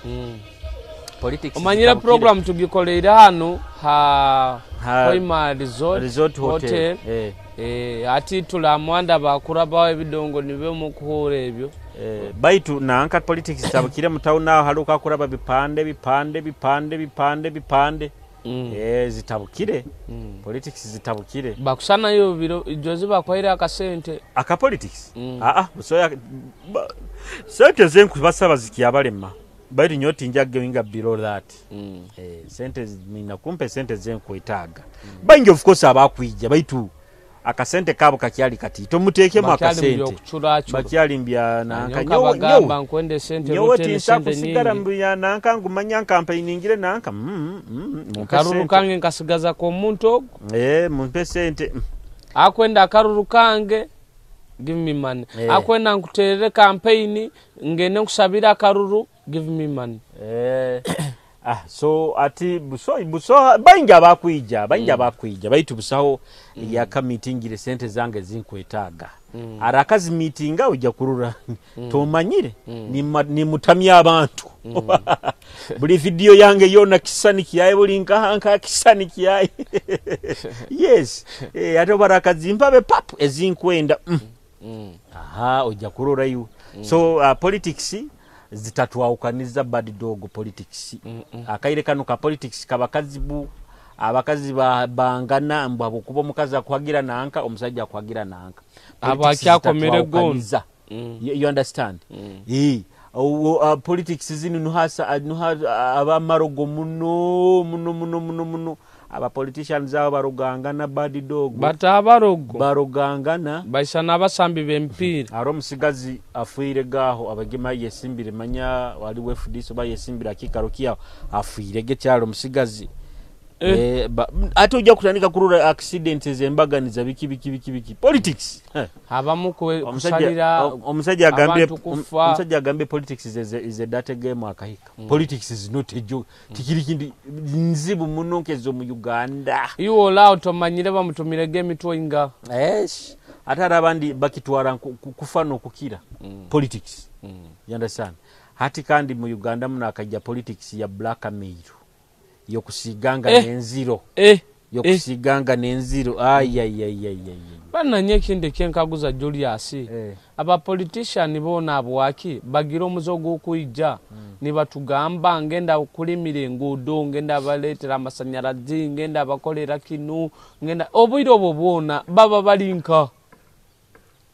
Politics. Omanyira program tugikolera hano ha Hoima Resort Hotel. Ati tulamwanda bakurabaho ebidongo nibe mukuhura ebyo. Baitu nanka politics zitabukire mu town aho haruka kuraba bipande bipande bipande bipande bipande. Zitabukire. Politics zitabukire. Bakusana yo biro jozi bakwaira akasente. Aka politics? Busoya sente zenku basaba zikiyabalema. Baitu nyoti njage winga below that. Sente mina kumpe sente zenkwetaaga. Bangi of course abakwija baitu akasente kabo kakyali kati tomuteekemu akasente. Bakyali mbya nanka nyowe nkwende sente nyowe tinsakusigara mbya nanka ngumanya campaign ngire nanka akaruru kange nkasigaza ko omuntu ogwo. Mumpe sente. Akwenda akaruru kange give me money. Akwenda nkuterere campaign ngende nkusabira akaruru give me money. So ati buso baingi abakwija bakwija baitu busaho yaka meeting sente zange zinkwetaaga. Arakazi meetinga ujja kurura tomanyire ni mutamya abantu. Buli video yange yona kisani kiyaye buli nkahanka kisani kiyaye. Yes. Ate barakazi mpabe pap ezinkwenda. Aha ujja kurura yu. So politics zitatwawukaniza bad dog politics. Akaire kano ka politics kabakazibu abakazi bangana mbwa kuba omukazi akuhagira nanka omusajja akuhagira nanka. Abakyakomere gonza. You understand? Politics zinu nuhasa abamarogo muno muno muno muno muno. Aba politicians abo barugangana bad dog. Batabarogo. Barugangana. Baisana abasambi b'emipiira. Aro musigazi afuire gaho abagema yesimbire manya wali FDC oba yesimbira akikaro kiyaho afuire ge kyalo musigazi. Ate ujja kutandika kurura accidents zembaganiza biki biki biki biki politics. Abamu kusalira omusajja agambye politics is a dirty game akahika. Politics is not a joke. Tikiri kindi nzibu muno nkezo mu Uganda. Iwo olao tomanyire bamutumire game twinga. Yes. Ate abandi bakitwara kufa no kukira. Politics. You understand? Hati kandi mu Uganda muno akajja politics ya blackmail. Yokusiganga nenziro. Yokusiganga nenziro. Ay. Bana nye kinde kyenkaguza Julius. Aba politician bona abwaki bagira omuzogo okuija nibatugamba ngenda okulimira enguudo ngenda baleetera amasanyalazi ngenda bakolera kinu ngenda obwire obwo bwona baba balinka.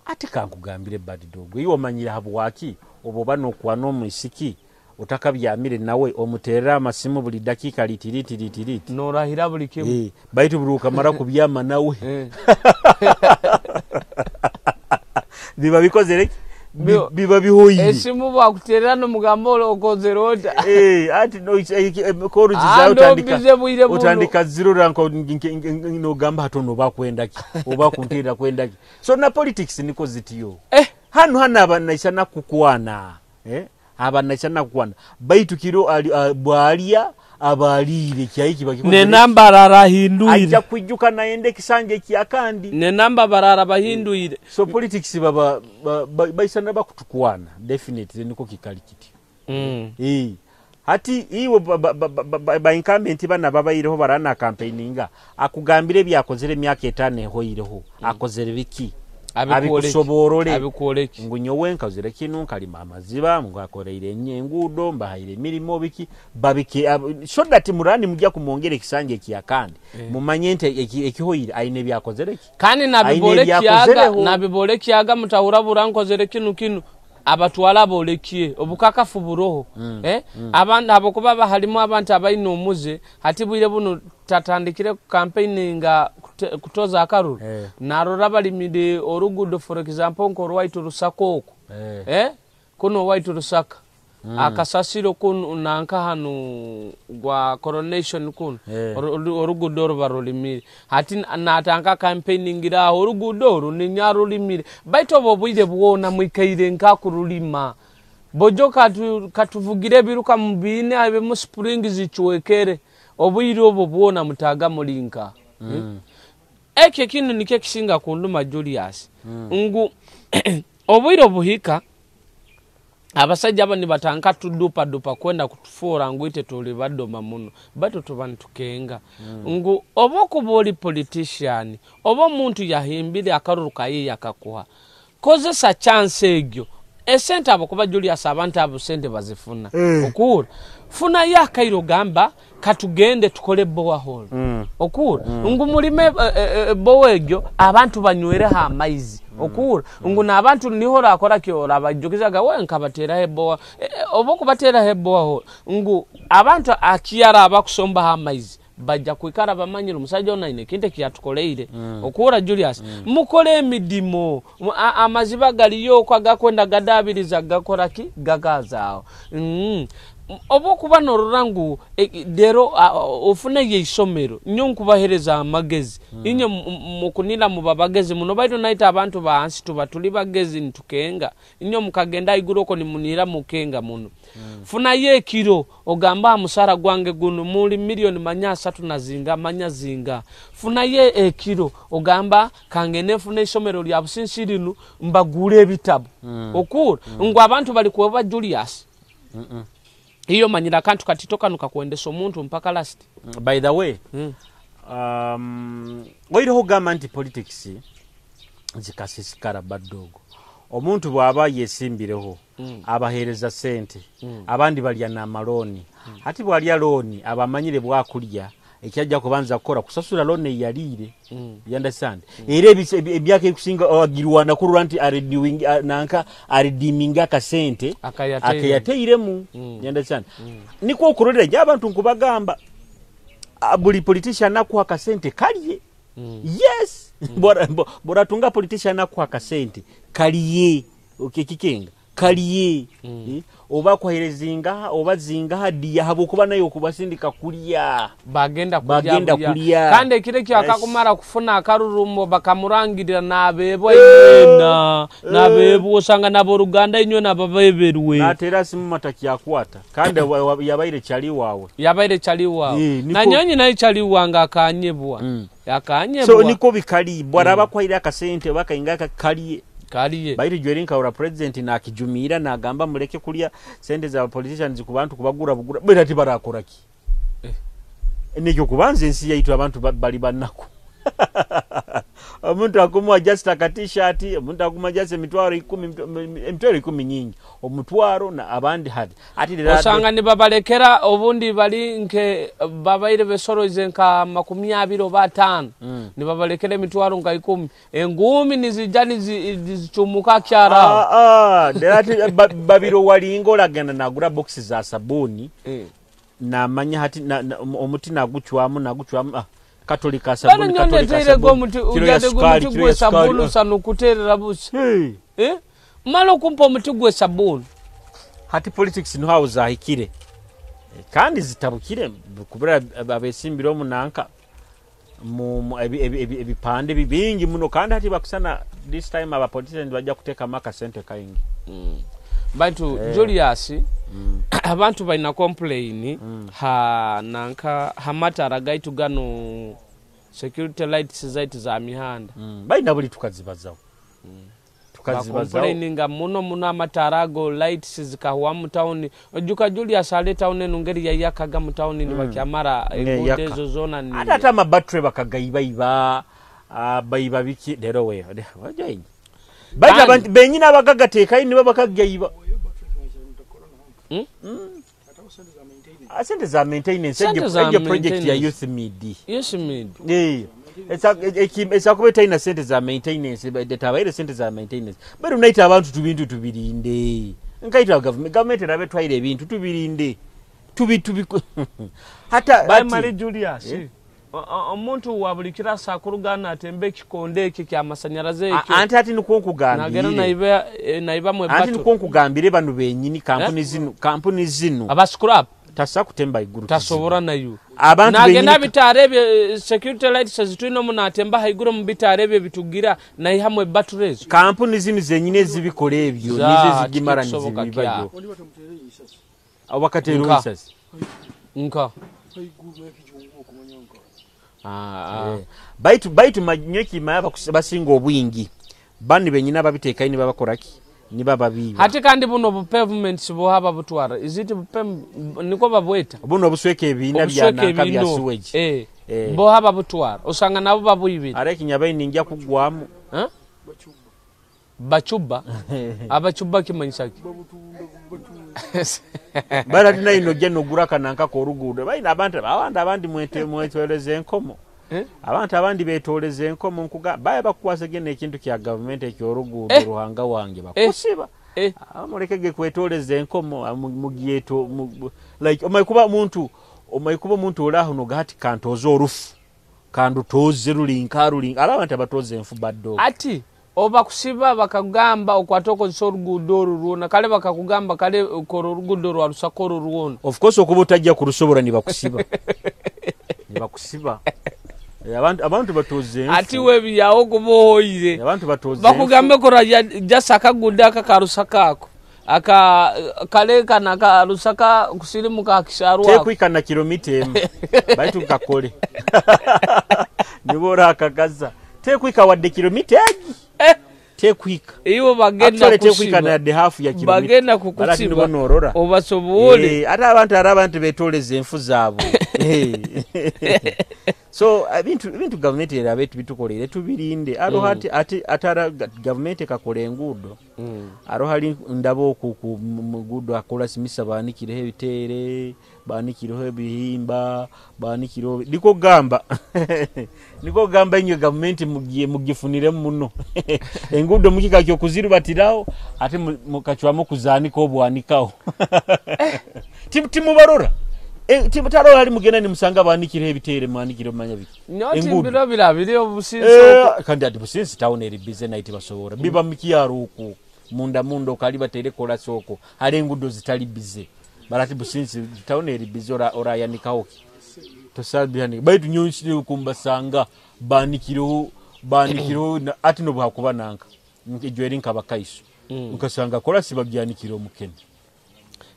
Ate kankugambire bad dog iwe omanyira habwaki obwo bano kwa n'omuisiki otakabyamire nawe omuterera amasimu buli dakika litiriti norahira buli kimu. Baitu buruka mara kubyama nawe. Biba bikozere biba bihoyi esimu bakuterera no mugambo okozere ota. Ati no koru zizayo utandika zero ranko no gamba hatono bakwenda ki oba kuntera kwenda ki. So na politics niko zitiyo. Hano hana abanaisha na kukwana. Abanaisha na kukwana. Baitu kiro bwalya Abaliire kyai kiba kikozere. Nenamba ararahinduire. Ajja kwijuka nayenda ekisanja ekyakandi. Nenamba barara bahinduire. So politics baba baisana bakutukwana definitely niko kikali kiti. Hati iwe ba incumbent bana babaireho barana campaigninga akugambire byakozere emyaka 5 ehoireho akozere biki abikusoborole abikoleki ngu nyowe nkozere kinu nkalima amaziba ngakoreire enguudo mbahaire emirimo biki babiki so that murani mujja kumwongera ekisanja ekyakandi mumanye nti ekihoire aine byakozere ki kandi nabibole kiaga mutahurabura nkozere kinu kinu abatwala bolekie obukakafu buroho. Abantu abokuba bahalimu abantu abaine omuze hati bwire buno tatandikire campaign nga kutoza akaruru. Narora balimide orugudo for example nko White Rusaka oko. Kuno White Rusaka. Akasasiro kuno nanka hanu gwa coronation kuno. Orugudo rubarulimire hati natanka campaigning ra orugudo runyarulimire baito obwire bwona mwikaire nka kurulima bojo katuvugire biruka mubine abe mu spring zichwekere obwire obwo bwona mutaga mulinka. Ekyo kinu nikyo kisinga kunduma Julius. Ngu obwire obuhika abasajja abo nibatanka tudupa dupa kwenda kutufora ngwite tuli badoma muno bato tuba ntukenga. Ngu oba kuba oli politician oba omuntu yahimbire akaruru kaye yakakuha kozesa chance egyo esente abo kuba Julius abantu abo sente bazifuna. Okura funa yakairo gamba katugende tukole borehole. Okura ngu mulime bowa egyo abantu banywereho amaizi. Okura ngu n'abantu niho rakora kyo rabajukizaga we nkabatera hebowa oba kubatera hebowa ngu abantu akiyara abakusomba amaizi bajja kwikara bamanyira omusajja ono aine kinte kyatukoleire. Okura Julius mukole emidimo amaziba galiyo kwagakwenda gadabiriza gakora ki gagazaawo. Oba kuba norora ngu dero ofune yeisomero nyo nkubahereza amagezi. Inye mukunira mu babagezi muno baito naita abantu ba hansi tuba tuli bagezi ntukenga inyo mukagenda iguroko ni munira mukenga muno. Funa ye kiro ogamba musara gwange guno muli milioni manya 3 na zinga manya zinga. Funa ye ekiro ogamba kangene fune isomero lya businsirinu mbagule ebitabo. Okura ngu abantu bali kuba Julius. Hiyo manyira kantu katitoka nukakuendesa omuntu mpaka last. By the way, oireho gamba nti politics zikasisikara badogo. Omuntu bwaba yesimbireho abahereza sente abandi balya na maloni. Hati bwalya loni abamanyire bwakulya ekyajja kubanza kukora kusasula loni yalire. You understand? Era ebyake ekusinga agirwana kurura nti aredeeming nanka aredeeminga akasente akayateiremu. You understand? Niko okurorera ja abantu nkubagamba buli politician nakuha akasente kalye. Yes. Bora tunga politician nakuha akasente kalye. Okay, kikenga kalye. Oba kwaherezinga oba zinga hadiya habokuba nayo kubasindika kulya bagenda kulya kandi ekire kyo akakumara kufuna akarurumo bakamurangirira nabebwa ina nabebwa osanga nabo Ruganda inyo nababeberwe natera simu mataki yakwata kandi yabaire chali wawe na nyonyi nayo chali wanga akanyebwa akanyebwa so niko bikali bwaraba kwaira akasente bakainga kaliye kaliye bairi jwerinka ora president na akijumira na agamba muleke kulya sente za politicians ku bantu kubagura bugura bera ati barakora ki nekyo kubanza ensi yaitu abantu bali banako. Omuntu akumuwa just aka t-shirt, omuntu akumuwa just emitwaro 10, emitwaro 10 nyingi omutwaro na abandi hadi ati osanga ni babalekera obundi bali nke babaire besoroize nka 25 ni babalekera emitwaro nka 10 engumi nizijani zichumuka kyara derati babiro walingo lagana nagura box za sabuni na manya hati omuti naguchwamu Katolika sabuni katolika sabuni kilo ya sukari kilo ya sabuni sanukuterera busa. Malo kumpa omuti gwe sabuni. Hati politics no how zahikire kandi zitabukire kubera abesimbiro munanka mu ebipande bibingi muno kandi hati bakusana this time aba politicians bajja kuteka maka sente kaingi. Baitu Julius, abantu balina complain ha nanka hamatara gaitu gano, security lights zaitu za mihanda. Balina buli tukazibazaho. Tukazibazaho. Complaininga muno muno amatara ago, lights zikahwa mu town. Ojuka Julius, ale town eno ngeri yayakaga mu town, ni bakyamara enguudo ezo zona ni Ate amabattery bakagaiba, baiba biki lero we wajayi baita abantu benyina abagagateekayo nibo bakagaiba. Sente za maintenance. Sente za Egyo project ya maintenance. Youth Mid. Yes, mid. Esakuba etalina sente za maintenance, tabaire sente za maintenance, baitu naita abantu tubintu tubirinde, nkaita gavumenti erabe etwaire ebintu tubirinde, tubi tubi hata Baimali Julius. Omuntu wa buli kirasa akurugana atembe ekikonde ekyo kyamasanyalaze ekyo. Anti ati nikwo Nagera nkugambire. Naiba, naibamu Anti ebato. nikwo nkugambire, bano benyini kampuni zino, kampuni zino Aba scrap. Tasa kutemba iguru. Tasobora nayo. Abantu Nagenda benyini bitara ebyo, security lights zitulina omu, natemba haiguru mu bitara ebyo bitugira naihamu ebattery ezo. Kampuni zino zenyini ezibikola ebyo Za, nizo zigimara tikikusoboka. nizibibayo. Kya. Abo bakateera Nka. oisasi. Nka. Baitu manyo kimaya basinga obwingi bani benyini ababiteekayo nibabakoraki, nibababiiba. Hati kandi buno bu pavements buhaba butwara, is it niko babweta? Buno obusweka ebiina bya Obusweka nanka bya ebiina. sewage. Bohaba butwara, osanga nabo babwibire. Ara ekinyabayi ninja kugwamu. Eh? Bacuba abacuba kimanyisaki? Bara tina ojja nogura kananka k'oluguudo, balina abantu abandi mwetoleza enkomo. Eh? Abantu abandi betoleza enkomo, nkuga baya bakukwasa gena ekintu kya gavumenti eky'oluguudo. Ruhanga wange, bakusiba. Mulekege kwetoleza enkomo, mugyeto like omaye kuba omuntu olaho nogati kantoze orufu kandutoze rulinka rulinka, ala abantu abatoze enfu baddo. Ati oba kusiba bakagamba okwata okozesa oluguudo olwo lwona, kale bakakugamba kale kola oluguudo lwa Lusaka olwo lwona. Of course okuba otajja kurusobola, nibakusiba, nibakusiba. Abantu batoze enfu. Ati webyawo kuba ohoire. Abantu batoze enfu. Bakugambe kola jasa akaguudo aka ka Lusaka ako aka kale kana ka Lusaka kusirimuka akisarwa. Tekwika na kilomita emu, baitu kakole nibo orakagaza, tekwika wadde kilomita egi. Tekwika. Iwo bagenda Actually, tekwika kusiba. na yadde hafu ya kilomita. Bagenda Barati kukusiba. nibo norora. Obasobole. Ate abantu betoleza enfu zaabwe. So ebintu gavumenti erabe bitukolere tubirinde aro. Hati ati atara gavumenti ekakola enguudo. Aro hali ndaba oku ku muguudo akola simisa, baanikireho ebiteere, baanikireho ebihimba, baanikireho, niko gamba inywe gavumenti mugifunire muno enguudo mukika kyokuzirubatirawo, ate mukacwamu kuzaanika obwanikawo. Timubarora. Timutaro hali mugenda nimusanga baanikireho ebiteere, mwanikire mumanya biki. Nyoti. Enguudo. Biro bira biri obusinzi. Kandi ati Businsi town eri busy night, basobora biba mukyaro okwo munda munda okali batere kolasi okwo hali enguudo zitali busy, barati Businsi town eri busy, orayanikawo ki tosabihanika, baitu nyonsire kumbasanga banikireho ati nobwakuba nanka ejo eri nkabakaiso nkasanga kolasi bagyanikire omukene.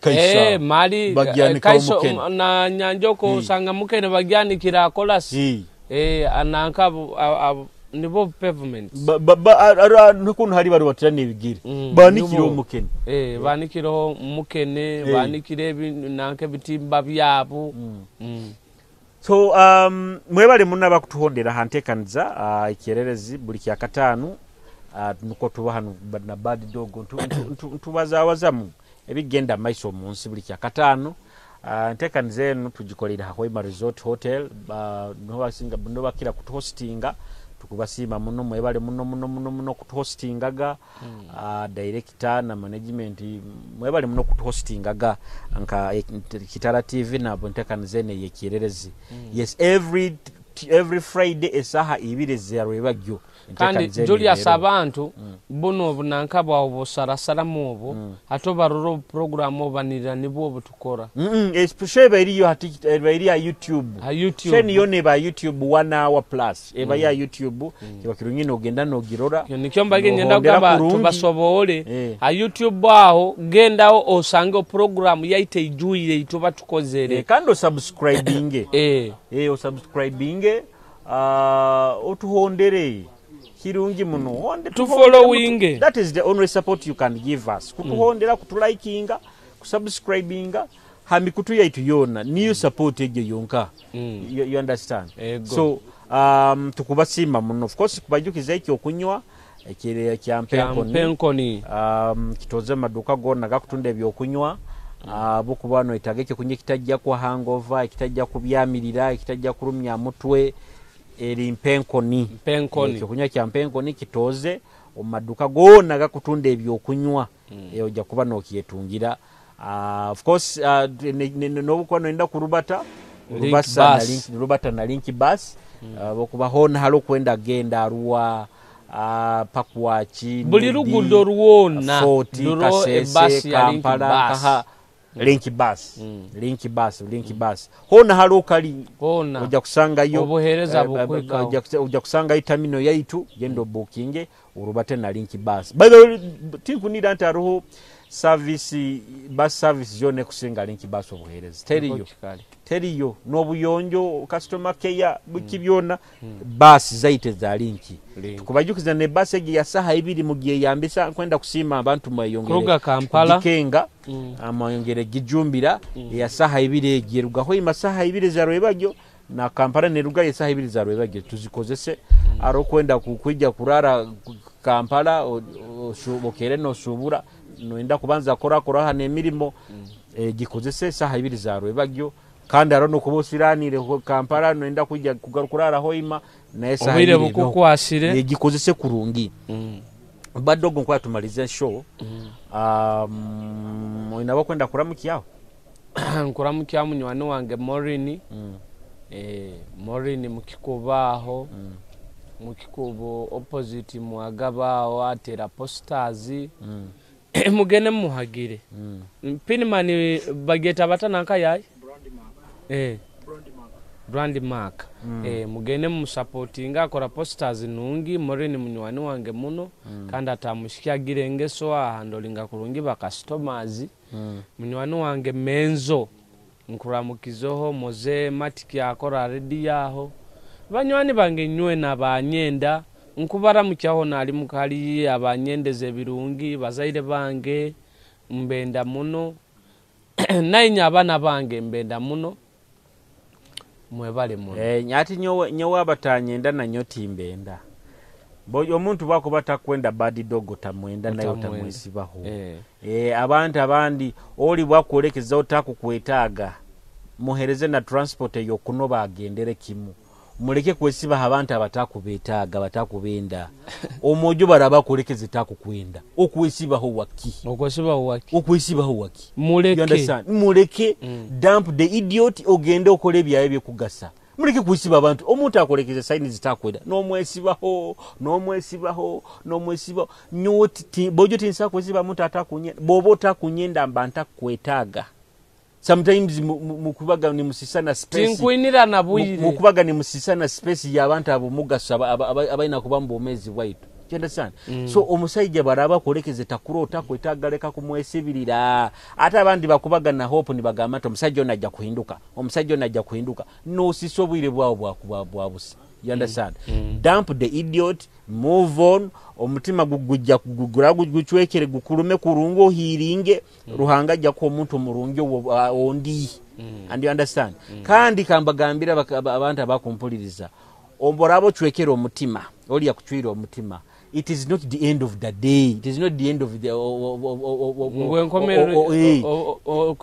Kaisa Mali bagyanika kaiso omukene. Na nyanjoko osanga mukene bagyanikira kolasi. Ananka nibo pavement. Nukuntu hari bari baterana ebigere banikire nibo. omukene. Banikireho mukene. Banikire nanka ebitimba byabo. So mwebale muno abakutuhondera hantekaniza ekyererezi buli kyakataano, nuko tuba hano na Bad Dog ntubazawazamu ebigenda maiso omu nsi buli kyakataano. Entekaniza eno tugikolera Hoima Resort Hotel, niho bakira kutuhostinga, tukubasiima muno, mwebale muno muno muno muno kutuhostingaga. Director na management, mwebale muno kutuhostingaga nka Kitara TV nabo entekaniza eno eyekyererezi. Yes, every Friday esaha 2 zerwebagyo. Kandi Julius, abantu buno obunanka bwawe busarasaramu obwo, ate barora obuproguramu obanirira nibwo obutukora. Show eba eriyo hati, eba eri ya YouTube. Ha YouTube. Show niyo neba YouTube 1 hour plus eba ya YouTube, kiba kirungi nogenda nogirora. Nikyo mbage ngenda Nohondera kugamba kurungi. Tubasobole. Ha YouTube aho gendaho osange program yaite ijuire ituba tukozere. Kandi osubscribinge. Osubscribinge, otuhondere. Kirungi muno. Honde Tu following. That is the only support you can give us. Kutuhondera, kutulikinga, kusubscribinga ha mikutu yaitu yona niyo support egyo yonka. You understand? Ego. So tukubasiima muno. Of course kubajukiza ekyo okunywa ekire kya Mpenkoni. Mpenkoni. Kitoze maduka gonna gakutunda ebyokunywa. Bukuba noetaga ekyokunywa ekitajja kwa hangover, ekitajja kubyamirira, ekitajja kulumya mutwe, eri Mpenkoni. Mpenkoni. Ekyokunywa kya Mpenkoni kitoze omu maduka gonna gakutunda ebyokunywa. Ojja kuba nokyetungira. Of course, nobukuba noyenda kurubata, Link rubasa na bus. link, rubata na link bus. Bokuba hona halo kwenda genda Arua, Pakwaki, Buli Nudi, luguudo lwonna, Fort, luro Kasese, ebasi ya Link Kampala, bus. Kaha, Link bus. Link bus, Link bus. Hona halo kali Hona. ojja kusangayo, Obuheereza bukwekawo. ojja kusangayo terminal yaitu, genda obukinge orubate na Link bus. By the way, tinkunira nti hariho service, bus service yonna ekusinga Link bus obuheereza. Teriyo. Niko kikali. Teriyo. N'obuyonjo, customer care, biki byonna, bus zaite za Link. Link. Tukubajukiza ne bus egi ya saha ibiri mugyeyambisa nkwenda kusiima abantu mweyongere. Kuruga Kampala. Kugikenga, mweyongere gijumbira, ya saha ibiri egi erugaho ima saha ibiri za Rwebagyo, na Kampala nerugayo esaha ibiri za Rwebagyo tuzikozese. Aro kwenda kwijja kurara Kampala, okere nosubura, noenda kubanza korakora hano emirimo, gikozese esaha ibiri za Rwebagyo. Kandi aro nokuba osiranire Kampala, noenda kwijja kurara Hoima, naye esaha Obwire ibiri ebeho. bukukwasire. Gikozese kurungi. Badogo nkwaya tumalize show. Oyina bakwenda kuramukyaho? Nkuramukya munywani wange Maureen. Maureen mukikubaaho. Mukikubo opposite mwagabaaho atera posters. Mugende muhagire. Pinman bageta batana nkayayi? Brand mark. Mugende musupportinga akora posters nungi. Maureen munywani wange muno. Kandi atamushikyagire engeso ahandolinga kurungi ba customers. Munywani wange Menzo nkuramukizoho, Moze Matiki akora radio aho. Banywani bange nywe nabanyenda nkubaramukyaho nali mukali abanyendeze ebirungi bazaire bange mbenda muno. Nainye abaana bange mbenda muno. Mwebale muno. Ati nyowe abatanyenda nanyo timbenda. Boyo omuntu bwakuba takwenda bad dog tamwenda naye Otamwenda. otamwesibaho. Abantu abandi oli bwakwolekeza otakukwetaaga muhereze na transport eyokunoba agendere kimu. Muleke kwesibaho abantu abatakubetaaga batakubenda. Omwojo baraba kwolekeza takukwenda. Okwesibaho waki? Okwesibaho waki? Okwesibaho waki? Muleke. You understand? Muleke. Dump the idiot ogende okole ebyayo byekugasa. Muleke kwesiba abantu. Omuntu akolekeza sign zitakwenda. Nomwesibaho, nomwesibaho, nomwesibaho. Nyowe bojo tinsa kwesiba muntu atakunye. Bobo otakunyenda mba ntakwetaaga. Sometimes mukubaga ni musisana space. Tinkuinira na bwire. Mukubaga ni musisana space y'abantu abo mugaso abalina kuba mu bwomeezi bwaitu. You understand? So omusajja baraba kolekeze takurota kwetaaga leka kumwesibirira. Ate abandi bakubaga na hope nibagamba nti omusajja ono ajja kuhinduka. Omusajja ono ajja kuhinduka. N'osisa obwire bwawo bwa busa. You understand? Dump the idiot, move on. Omutima gujja kugugura gucwekere gukulume kurungu ohiringe. Ruhanga ajja kuwa omuntu omurungi ondi. And you understand? Kandi kambagambira abantu abakumpuliriza. Omborabo cwekere omutima, oli yakucwira omutima. It is not the end of the day. It is not the end of the, Ngwe nkomerero,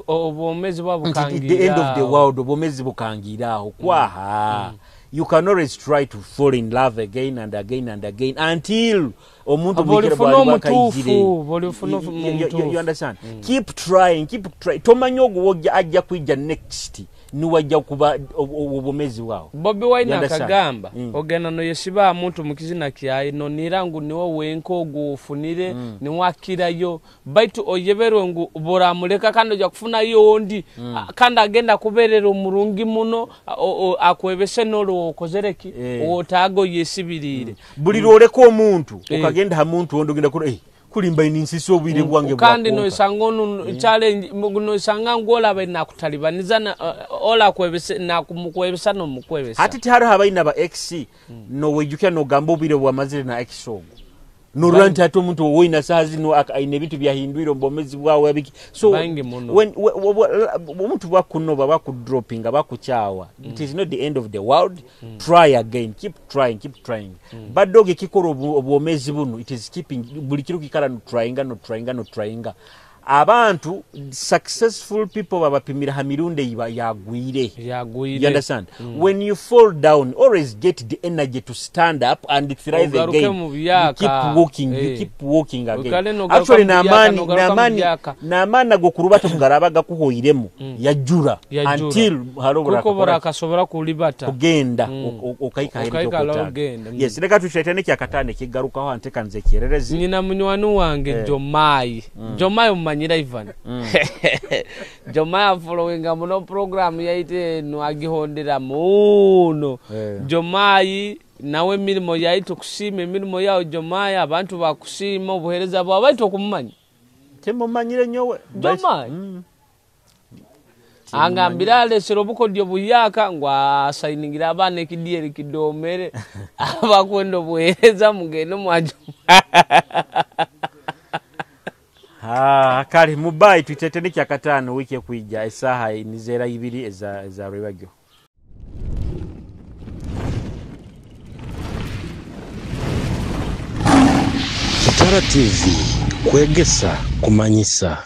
obwomezi bwa Nti the end of the bukangira aho. world, obwomezi bukangira aho. Kwaha. You can always try to fall in love again and again and again until omuntu Abo bwikira olifuna bwali omutuufu, bwakayigire. bw'olifuna You omutuufu. understand? Keep trying, keep trying. Tomanya ogwo ajja kwijja next. Niwajja kuba obwomezi bwawe. Bobi Wine akagamba ogenda noyesiba muntu mukizina kyaye nonira ngu niwe wenka ogu ofunire niwakirayo, baitu oyeberwe ngu boramuleka kandi ojja kufunayo ondi kandi agenda kuberera omurungi muno akwebese nolo okozereki otago yesibirire. Buli lwoleka omuntu okagenda ha muntu ondi ogenda kulimba ininsisi obwire bwange kandi noisanga onu challenge noisanga ngola abe nakutalibaniza na ola kwebese na kumukwebesa no mukwebesa. Hati tihariho abaina ba ex no wejukya no gamba obwire bwamazire na ex ogo norora nti ati omuntu woina saha zino aine ebintu byahindwire omubomezi bwawe abiki. So when omuntu bwakunoba bakudropinga bakukyawa, it is not the end of the world. Try again, keep trying, keep trying. Badoge kikora obwomezi buno, it is keeping buli kiro kikara no tryinga no tryinga no tryinga. Abantu successful people babapimira ha mirundi iba yagwire. You understand? When you fall down, always get the energy to stand up and thrive again. You keep walking, you keep walking again. Actually namani agokurubata kugaraba gakuhoiremu yajura until harobora akasobora kulibata kugenda okaika herito. Yes, reka tuchaitane kyakatane kigarukaho anteka nze kyererezi. Nina munywani wange Jomai. Jomai umanyira Ivan. Jomai followinga muno program yaite nwagihondera muno. Jomai nawe mirimo yaitu kusima emirimo yao Jomai, abantu bakusima obuhereza bwa baitu okumumanya. Temumanyire nyowe. Jomai. Angambira alesera obukodyo buyaka ngo asayiningira abaana ekidyeri kidomere abakwenda obuhereza mugende mwajo. Kale mubai tuitetene kyakatano wiki ekuija esaha nizera ibiri eza rwebagyo. Kitara TV kwegesa kumanyisa.